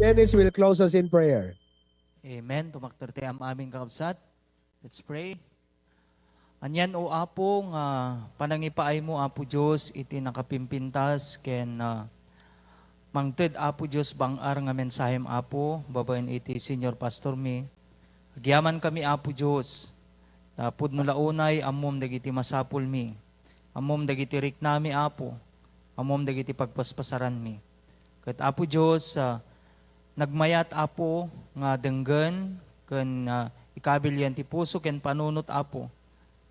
Dennis will close us in prayer. Amen. Tumakder ti am-amin, kakabsat. Let's pray. Anian, O Apo, nga panangipaaymo, Apo Dios, iti nakapimpintas ken, ah, mangted, Apo Dios, bang-ar nga mensahem, Apo, babaen iti senior pastor mi. Agyamankami, Apo Dios, ta pudno la unay ammom dagiti masapulmi, ammom dagiti riknami, Apo, ammom dagiti pagpaspasaranmi. Ket, Apo Dios, ah, nagmayat, Apo, nga denggen ken, ah, ikabil yan ti puso ken panunot, Apo.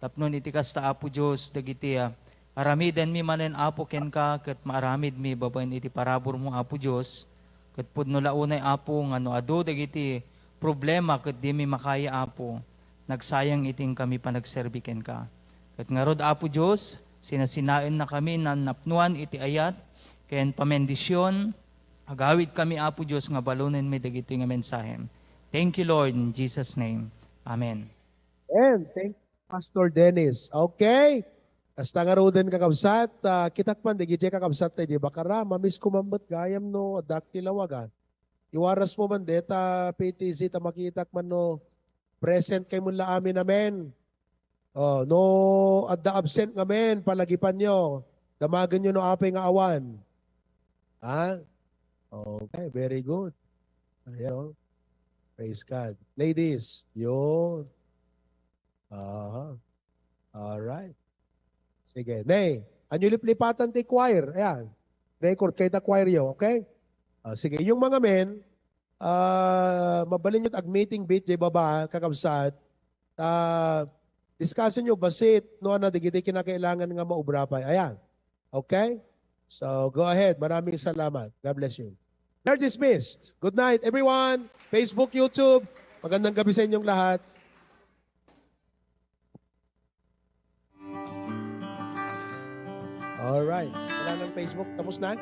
Tapno iti kasta, Apo Dios, dagiti, ah, aramidenmi manen, Apo, kenka, ket maaramidmi babaen iti paraburmo, Apo Dios. Ket pudno la unay, Apo, nga no adu dagiti problema ket dimi makaya, Apo, nagsayang iti inkami panagserbi kenka. Ket ngarud, Apo Dios, sinasinaennakami nga napnuan iti ayat ken pamendision. Agawidkami, Apo Dios, nga balonenmi dagitoy nga mensahem. Thank you, Lord, in Jesus' name. Amen. And thank you, Pastor Dennis. Okay. Kasta ngaruden, kakabsat, ah, kitak man, dagiti kakabsat, dagiti bakara, mamiss ko man met gayam no, adda ti lawag, ah. Iwaras mo man, deta P T Z, ta makitak man no, present kay mo la amin, amen. Oh, no, adda absent nga men, palagipanyo. Damagenyo no apay nga awan. Ha? Okay, very good. Ayan, oh. Praise God. Ladies, yun. Aha. Alright. Sige. Nay, anyo liplipatan ti choir. Ayan. Record kay ta choir yo, okay? Ah, sige. Yung mga men, ah, mabalin nyo ag-meeting bit jay baba, kakabsat. Ah, discussion nyo, basit, no, ano, digiti kinakailangan nga maubra pa. Ayan. Okay? So, go ahead. Maraming salamat. God bless you. You're dismissed. Good night, everyone. Facebook, YouTube. Magandang gabi sa inyong lahat. Alright. Wala ng Facebook. Tapos na?